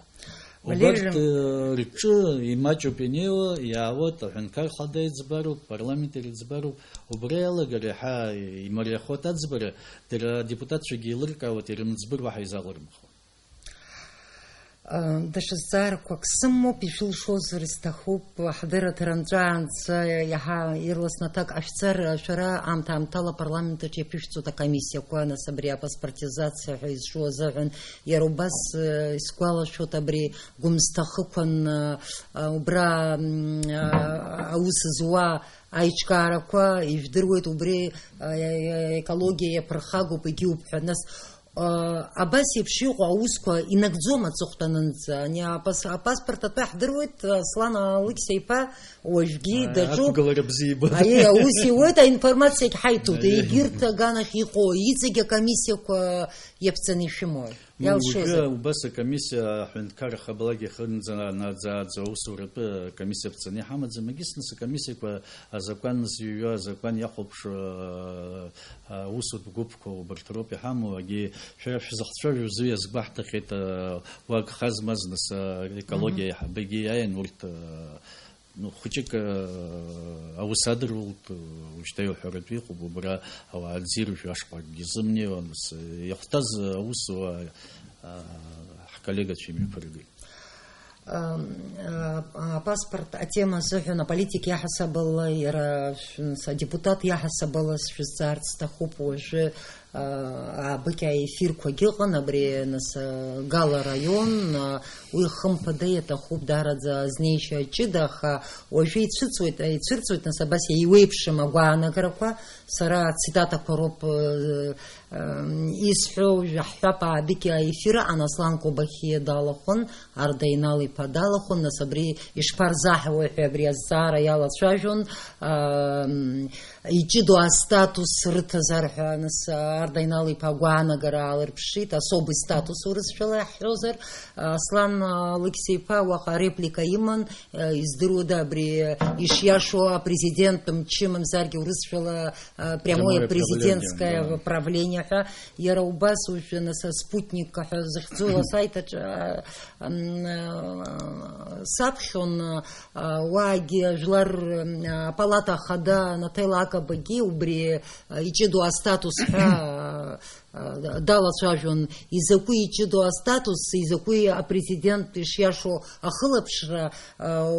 Валери Убарҭ, Рым- э, рҿы имаҷуп инеиуа, иаауеит аҳәынҭқар хада иӡбароуп, апарламент ирыӡбароуп, убра иалагар иаҳа имариахоит аӡбара, дара адепутатцәагьы еилыркаауеит, ирымӡбыр уаҳа изалырмхуа. Даҽа зҵаарақәак сымоуп, ишәылшозар сҭахуп, ҳдырраҭара нҵәаанӡа иаҳа ирласны аҭак ҟашәҵар, шәара аамҭа-аамҭала апарламент аҿы иаԥышәҵоит акомиссиақәа, нас абри апаспортизациа ҳәа изҿу азыҳәан, иара убас, э, исгәалашәоит абри Гәымсҭа ахықәан, э, убра, м, э, аус зуа аиҿкаарақәа, ижәдыруеит, убри, э, э, экологиа иаԥырхагоуп, егьиуп ҳәа. Нас Абас еиԥш иҟоу аусқәа инагӡом аҵыхәтәанынӡа. Ани апас-, апаспорт атәы иаҳдыруеит, Аслан Алықьса-иԥа уажәгьы даҿуп. Ақәгылара бзиа ибоит. Аиеи, аус иуеит, аинформациагь ҳаиҭоит. Аиеи. Егьырҭ аганахь иҟоу иҵегь акомиссиақәа иаԥҵаны ишәымои? Ну, иалшозар? Уажәы убас акомиссиа аҳәынҭқарра ахабалак иахынӡанаӡааӡо аусуратәы акомиссиа ԥҵаны иҳамаӡам. Егьыс нас акомиссиақәа азакәан зҩуа, азакәан иахәаԥшуа, а, аусутә гәыԥқәа убарҭ роуп иҳамоу. Егьи шәара шәзыхцәажәо рзы иазгәаҳҭахьеит, а, уагха змаз нас, а, аекологиа Мгм. аиҳабы егьи иааин урҭ, а, ну, хәыҷык, э, аус адырулт, э, уажәшьҭа иуҳәаратәы иҟоуп, убра ауаа ӡиржә ашҟа акгьы зымнеиуамызт, э, иахәҭаз аус уа, э, ҳколлегацәа имҩаԥыргеит. Ам, а, апаспорт атема азыҳәан аполитик иаҳасабала, иара, шәынс-, адепутат иаҳасабала сшәызҵаарц сҭахуп уажәы. Аабыкьа ефирқәагьы ыҟан, абри, нас, Гала араион, уи хымԥада иаҭахуп даараӡа азнеишьа ҷыда, аха уажәы ицәыҵуеит, ицәырҵуеит, нас, абас еиуеиԥшым агәаанагарақәа, сара ацитатақәа роуп, исҳәо, уажәы ҳҳәап, аабыкьа ефир аан, Аслан Кобахьиа далахәын, Арда Инал-иԥа далахәын, нас, абри ишԥарзаҳауеи ҳәа абри азҵаара иалацәажәон, ам, иҷыдоу астатус рыҭазар ҳәа, нас, Арда Инал-иԥа агәаанагара аалырԥшит, особый статус урысшәала иаҳҳәозар. Аслан Алықьса-иԥа уаҟа реплика иман, издыруада абри ишиашоу апрезидент мч мамзаргьы урысшәала, а, прямое Прямое президентское правление, да. Правление ҳәа, иара убас уажәы, нас, Спутник ҳәа зыхьӡу асайт аҿы, а, м, а, саԥхьон, а, уаагьы ажәлар, м, апалата ахада Наҭел Агабагьы убри, а, иҷыдоу астатус ҳәа, а, а, далацәажәон, изакәи иҷыдоу астатус, изакәи апрезидент ишиашоу ахылаԥшра, а,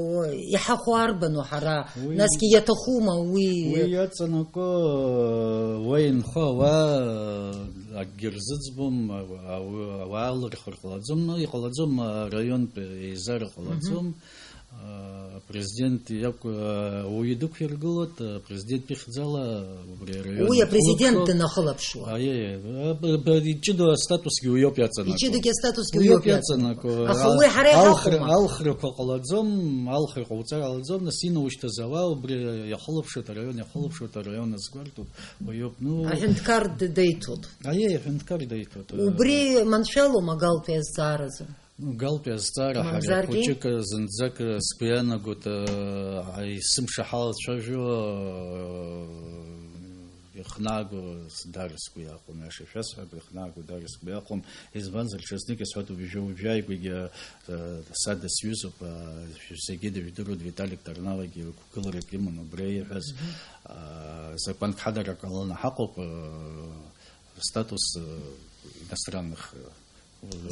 иҳахәо арбану ҳара? Уи насгьы иаҭахума уи? Уи иаҵанакуа, уа инхо ауаа, акгьы рзыӡбом, ауаа лырхыр ҟалаӡом, ну, иҟалаӡом, араионтә еизара ҟалаӡом. Мгм. Апрезидент иакә-, ауаҩы дықәиргылоит, апрезидент ихьӡала убри араион уи апрезидент ихылаԥшуа. Данахылаԥшуа. Аиеи, аб-, аб-, иҷыдоу астатусгьы уиоуп иаҵанакуа. Иҷыдагьы астатусгьы уиоп уиоуп иаҵанакуа. Иаҵанакуа. Аха уи ҳара алхра-, иҳахәома? Алхрақәа ҟалаӡом, алхра ҟауҵар ҟалаӡом, нас инаушьҭыз ауаа убри иахылаԥшуеит, араион иахылаԥшуеит, араион азгәарҭоит, уиоуп, ну. Аҳәынҭқар д-, деиҭоит. Аиеи, аҳәынҭқар деиҭоит. Убри маншәалоума Галтәи азҵааразы? Галтәи азҵаара ҳара мамзаргьы хәыҷык зынӡак сгәы иаанагоит, аа, есымша ҳалацәажәо, аа, ихнааго даара сгәы иахәом, аиаша шәасҳәап, ихнааго даара сгәы иахәом, избанзар, ҽазнык исҳәатәуп, уажәы, уажәы ааигәагьы, аа, сада сҩызоуп, аа, зегьы дыжәдыруеит, Виталик Тарнавагьы гәыгыларак иман убри ииҳәаз, Мгм. аа, закәанк ҳадаракаланы ҳаҟоуп, аа, статус, аа, иностранных, аа,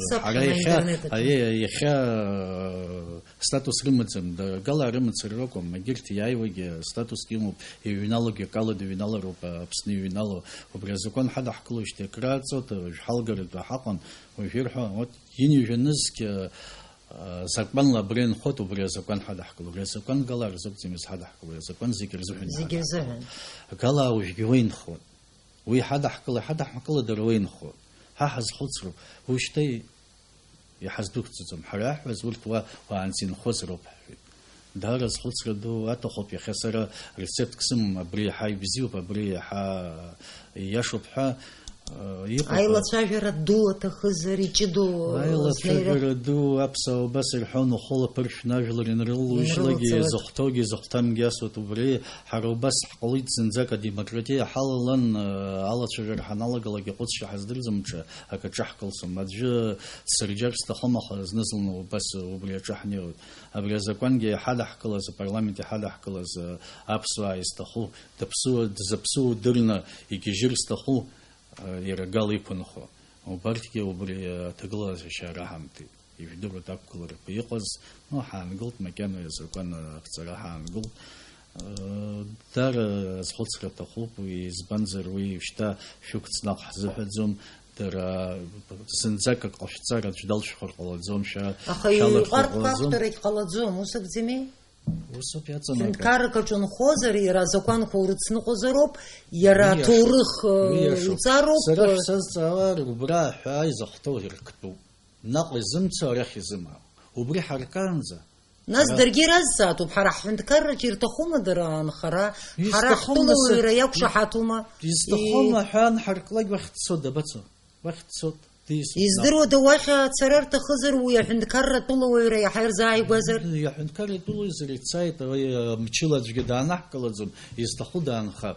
Саԥхьа ҳара иахьа, аинтернет аҿы. Аиеи, иахьа, э, статус рымаӡам, да, гала рымацара ракәым, егьырҭ иааиуагьы статуск имоуп, иҩналогьы акала дыҩналароуп, Аԥсны иҩнало. Убри азакәан ҳадаҳкылоижьҭеи акрааҵуеит, уажә ҳалгаратәы ҳаҟан, уажә ирҳәо, вот, инижәанызқь, э, закәанла абра инхоит, убри азакәан ҳадаҳкыло, убри азакәан гала рзыҟаҵамыз ҳадаҳкыло, азакәан зегь рзыҳәан Зегь иҳадаҳкыло. Рзыҳәан. Гала уажәгьы уа инхоит. Уи ҳадаҳкыла, ҳадаҳкыла дара уа инхо. Ҳа ҳазхәыцроуп. Уажәшьҭа иҳаздәықәҵаӡом. Ҳара иаҳҳәаз урҭ уа, уаанӡа инхозароуп ҳҳәеит. Даара азхәыцра ду аҭахуп, иахьа сара рецептк сымам, абри иаҳа ибзиоуп, абри иаҳа ииашоуп ҳәа, э, иҟоуп. Аилацәажәара ду аҭахызар, иҷыдоу, э, Аилацәажәара ду аԥсуаа убас ирҳәон, ухәыла ԥыршәны ажәлар инрылуижьлакгьы, Инрылцалак. Изыхәҭоугьы, изыхәҭамгьы асуеит, убри Ҳара убас ҳҟалеит, зынӡак адемократиа ҳалалан, алацәажәара ҳаналагалак иҟәыҵшьа ҳаздырӡом, ҽа акаҿы ҳкылсуам. Аӡәы дсырџьар сҭахым, аха зны-зынла убас убри аҿы ҳнеиуеит. Абри азакәангьы иҳадаҳкылаз, апарламент иҳадаҳкылаз аԥсуаа изҭаху, дыԥсуа, дзыԥсуоу дырны игьежьыр зҭаху, иара гала иқәынхо. Убарҭгьы убри аҭагылазаашьа раҳамҭеит. Ижәдыруеит ақәгыларақәа иҟаз, ну, ҳаангылт, макьана азакәан аԥҵара ҳаангылт. Э, даара азхәыцра аҭахуп уи, избанзар уи шьҭа шәықәҵ наҟ ҳзыҳәаӡом, дара зынӡак ак ҟашәҵар аӡә далшәхәар ҟалаӡом, шәа-, Аха шәалархәыр иҟәардәқәа ҟалаӡом. Ақәтәарагь ҟалаӡом, ус акәӡами? Усоуп иаҵанакуа. Ҳәынҭқаррак аҿы унхозар, иара азакәанқәа урыцныҟәозароуп, иара Уи иашоуп. аҭоурых, э, Уи иашоуп. уҵароуп. Сара шәсазҵаауа, убра аҳәаа изыхәҭоу ирктәуп. Наҟ изымцо арахь изымаау. Убри ҳаркаанӡа Нас Ара- даргьы иразҵаатәуп, ҳара ҳҳәынҭқарраҿы ирҭахума дара анхара? Ҳара Изҭахума, нас, ҳтәылауаҩра иақәшаҳаҭума? изҭахума И- ҳәа анҳарклак уахь дцо, дабацо? Уахь дцот, дисуп, Издыруада, уахь ацара рҭахызар, уи аҳәынҭқарра атәылауаҩра иаҳа ирзааигәазар? Иаҳәынҭқарра атәылауаҩзар ицаит, уи, мчыла аӡәгьы даанаҳкылаӡом, изҭаху даанхап.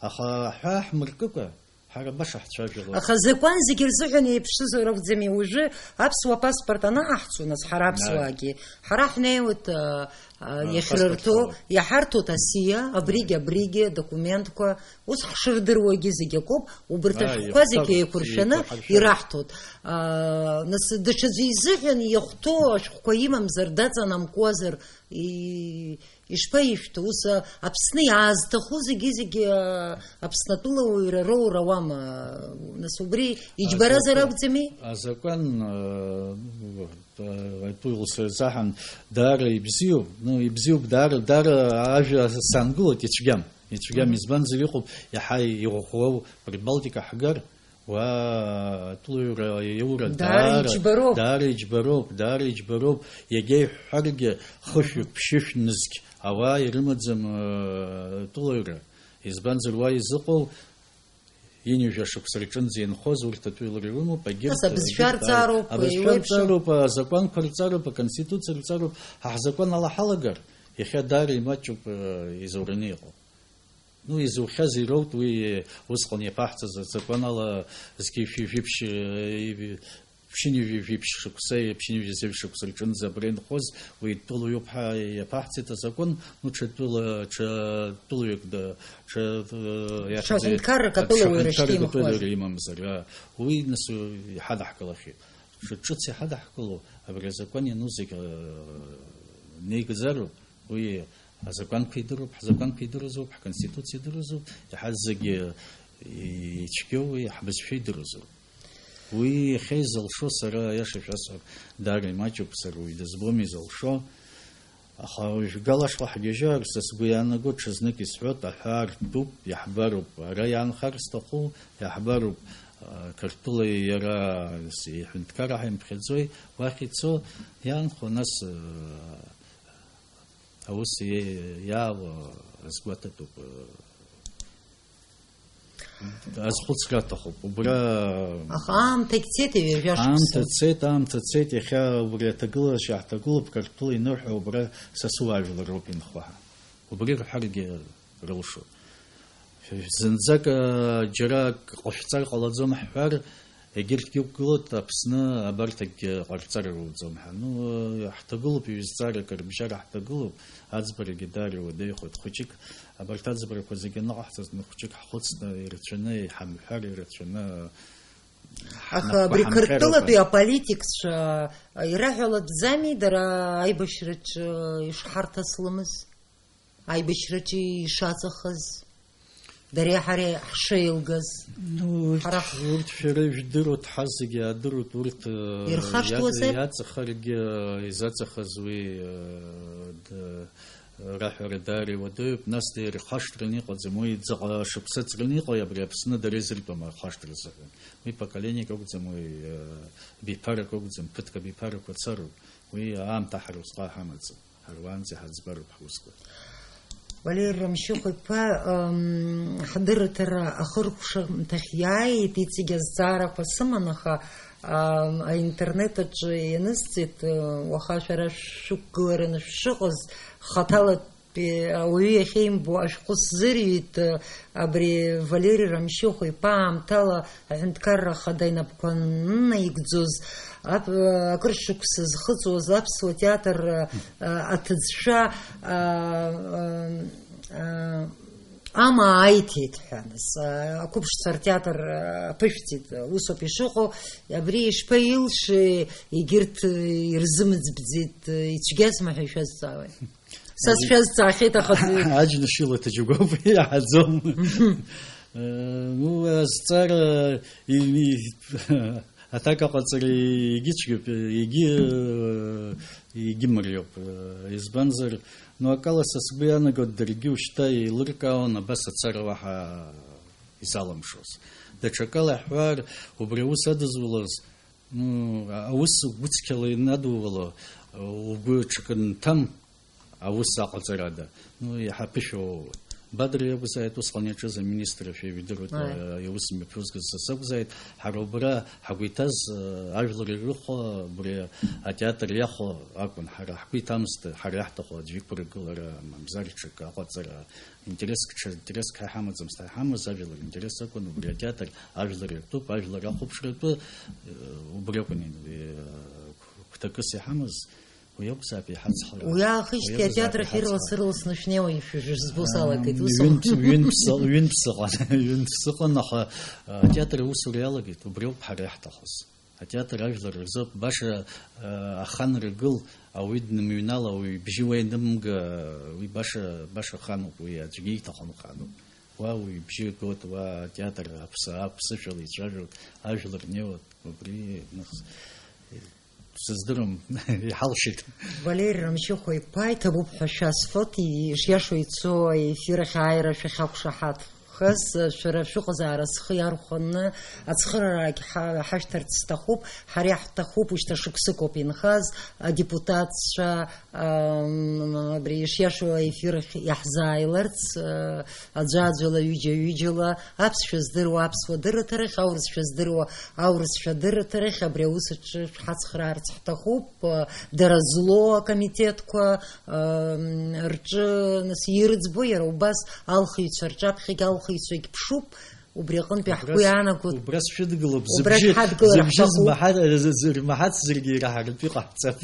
Аха аҳәаа ҳмыркыкәа, ҳара баша ҳцәажәалоит. Аха азакәан зегьы рзыҳәан еиԥшызар акәӡами? Уажәы аԥсуа паспорт анаҟаҳҵо, нас, ҳара Наи. аԥсуаагьы, ҳара ҳнеиуеит, а, а, А, иахьрырҭо, паспорт ала. иаҳарҭоит асиа, абригь, абригь, адокументқәа, ус ҳшырдыруагьы зегь акоуп, убарҭ Аи, ашәҟәқәа зегь иахәҭоуп, еиқәыршәаны еиқәҳаршәаны. ираҳҭоит. А, нас, даҽаӡәы изыҳәан иахәҭоу ашәҟәқәа имамзар, даҵанамкуазар, и-, Ишԥаишәҭо, ус, а, Аԥсны иаазҭаху зегьы-зегьы, а, Аԥсны атәылауаҩра роур ауама? Нас убри иџьбаразар Азакәан, акәӡами? азакәан, а, а, атәылауаҩцәа рзаҳан даара ибзиоуп, ну, ибзиоуп, даара, даара ажәа сангылоит, ицәгьам, ицәгьам, Мгм. избанзар, иҟоуп иаҳа иӷәӷәоу Прибалтика ҳгар, Уа, атәылаҩра аиура Даара даара, иџьбароуп. даара иџьбароуп, даара иџьбароуп. Иагьа иҳәҳәаргьы, хышәҩык, ԥшьышә нызқь ауаа ирымаӡам, э, атәылаҩра. Избанзар, уа изыҟоу, ҩажәа шықәса рҿынӡа инхоз урҭ атәылара ирымоуп, егьырҭ, Нас абызшәа егьырҭ рҵароуп, абызшәа еиуеиԥшым. рҵароуп, азакәанқәа рҵароуп, аконституциа рҵароуп. Ҳа ҳзакәан ала ҳалагар, иахьа даара имаҷуп, э, изураны иҟоу. Ну, изухьаз ироут, уи усҟан иаԥаҳҵаз азакәанала зқьи жәи-, жәиԥшь, э, ԥшьынҩажәи жәиԥшь шықәса, ԥшьынҩажәи зеижә шықәса рҿынӡа абра инхоз, уи тәылаҩуп ҳәа иаԥаҳҵеит азакәан, ну, ҽа тәыла-, ҽа тәылаҩык да-, ҽа, э, Ҽа иахьӡи-, ҳәынҭқаррак атәылаҩра ҽа ҳәынҭқаррак шьҭимхуаз. атәылаҩра имамзар, а, уи нас, э, иҳадаҳкылахьеит. Ҽа ҿыц иҳадаҳкыло, абри азакәан иану зегь, э, неигӡароуп. Уи азакәанқәа идыруп, ҳзакәанқәа идырызоуп, ҳконституциа идырызоуп, иаҳа зегьы ицәгьоу уи ҳбызшәа идырызоуп. Уи иахьа изылшо, сара аиаша шәасҳәап, даара имаҷуп, сара уаҩ дызбом изылшо. Аха уажә галашла ҳгьежьыр, са сгәы иаанаго, ҽазнык исҳәот, аҳәаа ртәуп, иаҳбароуп, ара иаанхар зҭаху, иаҳбароуп, а, Қырҭтәылеи иара, с-, иҳәынҭқарра ҳаимԥхьаӡои, уахь ицо, иаанхо, нас, а, Аус иа-, иаауа азгәаҭатәуп, азхәыцра аҭахуп. Убра Аха аамҭагь цеит, ҩажәа шықәса. Аамҭа цеит, аамҭа цеит, иахьа убри аҭагылазаашьа ҳҭагылоуп, Қырҭтәыла инырҳәо убра сасу ажәлар роуп инхо ҳәа. Убри рҳәаргьы рылшоит. Зынӡак, а, џьара ак ҟашәҵар ҟалаӡом ҳҳәар, егьырҭгьы ықәгылоит, Аԥсны абарҭ акгьы ҟарҵар руӡом ҳәа. Ну, ҳҭагылоуп, ҩ-зҵаарак рыбжьара ҳҭагылоуп, аӡбарагьы даара иуадаҩхоит. Хәыҷык, абарҭ аӡбарақәа зегьы аныҟаҳҵаз, ну, хәыҷык ҳхәыцны, ирацәаны, иҳамҳәар ирацәаны, Аха ҳнапқәа абри ҳамҟьароуп. Қырҭтәылатәи аполитикцәа ираҳәалатәӡами дара аибашьраҿы ишҳарҭаслымыз? Аибашьраҿы ишаҵахаз, дареи ҳареи ҳшеилгаз, Ну, урҭ, ҳара ҳ- урҭ шәара ижәдыруеит, ҳа зегьы иаадыруеит, урҭ, э, Ирхашҭуазар? иаҵ-, иаҵахаргьы, э, изаҵахаз уи, э, д-, раҳәара даара иуадаҩуп, нас ирхашҭраны иҟаӡам, уи ӡаҟа шықәса ҵраны иҟои абри Аԥсны дара изыртәым ахашҭра азыҳәан. Уи поколениак акәӡам, уи, э, биԥарак акәӡам, ԥыҭк абиԥарақәа цароуп, уи аамҭа ҳара усҟак ҳамаӡам. Ҳара уаанӡа иҳаӡбароуп ҳусқәа. Валери Рамшьыхә-иԥа, ам, ҳдырраҭара ахыркәшамҭахь иааит, иҵегь азҵаарақәа сыман, аха, ам, аинтернет аҿы ианысҵеит, уаха шәара шәықәгылараны шәшыҟаз, хаҭалатәи ауаҩы иахьеимбо ашәҟәы сзырҩит, абри Валери Рамшьыхә-иԥа аамҭала Аҳәынҭқарра Ахада инапқәа наигӡоз, ап-, акыр шықәса зхыҵуаз аԥсуа театр, а, аҭыӡшәа, а, а, а, амаа аиҭеит ҳәа, нас, а, ақәыԥшцәа ртеатр, а, аԥышәҵеит, усоуп ишыҟоу, абри ишԥаилшеи, егьырҭ ирзымыӡбӡеит, ицәгьазма ҳәа ишәазҵаауеит? Са сшәазҵаахьеит, аха Аџьныш илаҭыџьгәоуп, иаҳаӡом. Э, ну, азҵаара, и-, и-, Аҭак аҟаҵара егьыцәгьоуп, егьы-, егьымариоуп. Избанзар, ну, акала са сгәы иаанагоит, даргьы ушьҭа еилыркаауан абас ацара уаҳа изаламшоз. Даҽакала иаҳҳәар, убри аус адызулоз, ну, аус гәыцқьала инадуло, угәы ҽакы нҭам, аус аҟаҵарада, ну, иаҳа ԥышәа уоуеит. Бадра иакәзааит усҟан иаҿыз аминистр, шәа ибдыруеит, Ааи. а, иус мҩаԥызгаз са сакәзааит, ҳара убра ҳгәы иҭаз, а, ажәлар ирыхәо, убри атеатр иахәо акәын, ҳара ҳгәы иҭамызт, ҳара иаҳҭаху аӡәы иқәыргылара, мамзар ҽак аҟаҵара, интереск, ҽа интереск ҳа иҳамаӡамызт, ҳа иҳамаз ажәлар интерес акәын, убри атеатр ажәлар иртәуп, ажәлар ахәаԥшратәы, э, убри акәын, э, гәҭакыс иҳамаз. Уи акәзаап иҳацҳауа. Уи аахижьҭеи Уи акәзаап атеатр ахь иҳацҳауа. Ирыласырыласны шәнеиуа ишәыжәыз збо салагеит, ус Ҩынтә-, ҩынтә сыҟ-, ҩынтә сыҟан, аха, а, атеатр аусура иалагеит, убриоуп ҳара иаҳҭахыз. Атеатр ажәлар рзоуп, баша, а, ахан ргыл, ауаҩы днымҩнала, ауаҩы ибжьы уа инымга, уи баша, баша ханоуп, уи аӡәгьы иҭахым ханоуп. Уа уаҩы ибжьы гот, уа атеатр аԥсы, аԥсышәала ицәажәоит, ажәлар неиуеит, убри нахыс. Сыздырам, иҳалшеит. Валери Рамшьыхә-иԥа, иҭабуп ҳәа шәасҳәоит, ишиашоу ицо аефир ахь ааира шәахьақәшаҳаҭхаз, шәара шәыҟазаара схы иархәаны ацхыраарагь ҳа-, ҳашәҭарц сҭахуп, ҳара иаҳҭахуп, ушьҭа шықәсыкоуп инхаз, адепутатцәа, ам, абри ишиашоу аефир ахь иаҳзааиларц, а, аӡәаӡәала, ҩыџьа-ҩыџьала, аԥсшәа здыруа аԥсуа дырраҭарахь, аурысшәа здыруа аурысшәа дырраҭарахь абри аус аҿы шәҳацхраарц ҳҭахуп. Дара злоу акомитетқәа, ам, рҿы, нас, ирыӡбо, иара убас алхыҩцәа рҿаԥхьагь алхыҩцәагь ԥшуп. Убри аҟынтәи ҳгәы Убра с-, иаанагоит. Убра сшәыдгылоуп, Убра зыбжьы, шәҳадгылар зыбжьы ҳҭахуп. змаҳа-, з-, з-, рмаҳацзаргьы ираҳартә иҟаҳҵап.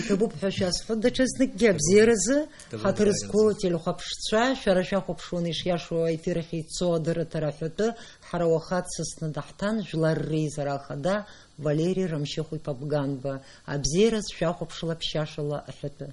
Иҭабуп ҳәа шәасҳәоит, даҽазнык абзиаразы. Ҭабуп, Ҳаҭыр зқәу даиразы. Ателехәаԥшцәа, шәара шәахәаԥшуан ишиашоу аефир ахь ицо адырраҭара аҳәатәы, ҳара уаха дсасны даҳҭан Жәлар Реизара Ахада Валери Рамшьыхә-иԥа Бганба, абзиараз шәахәаԥшла ԥшьашала аҳәатәы.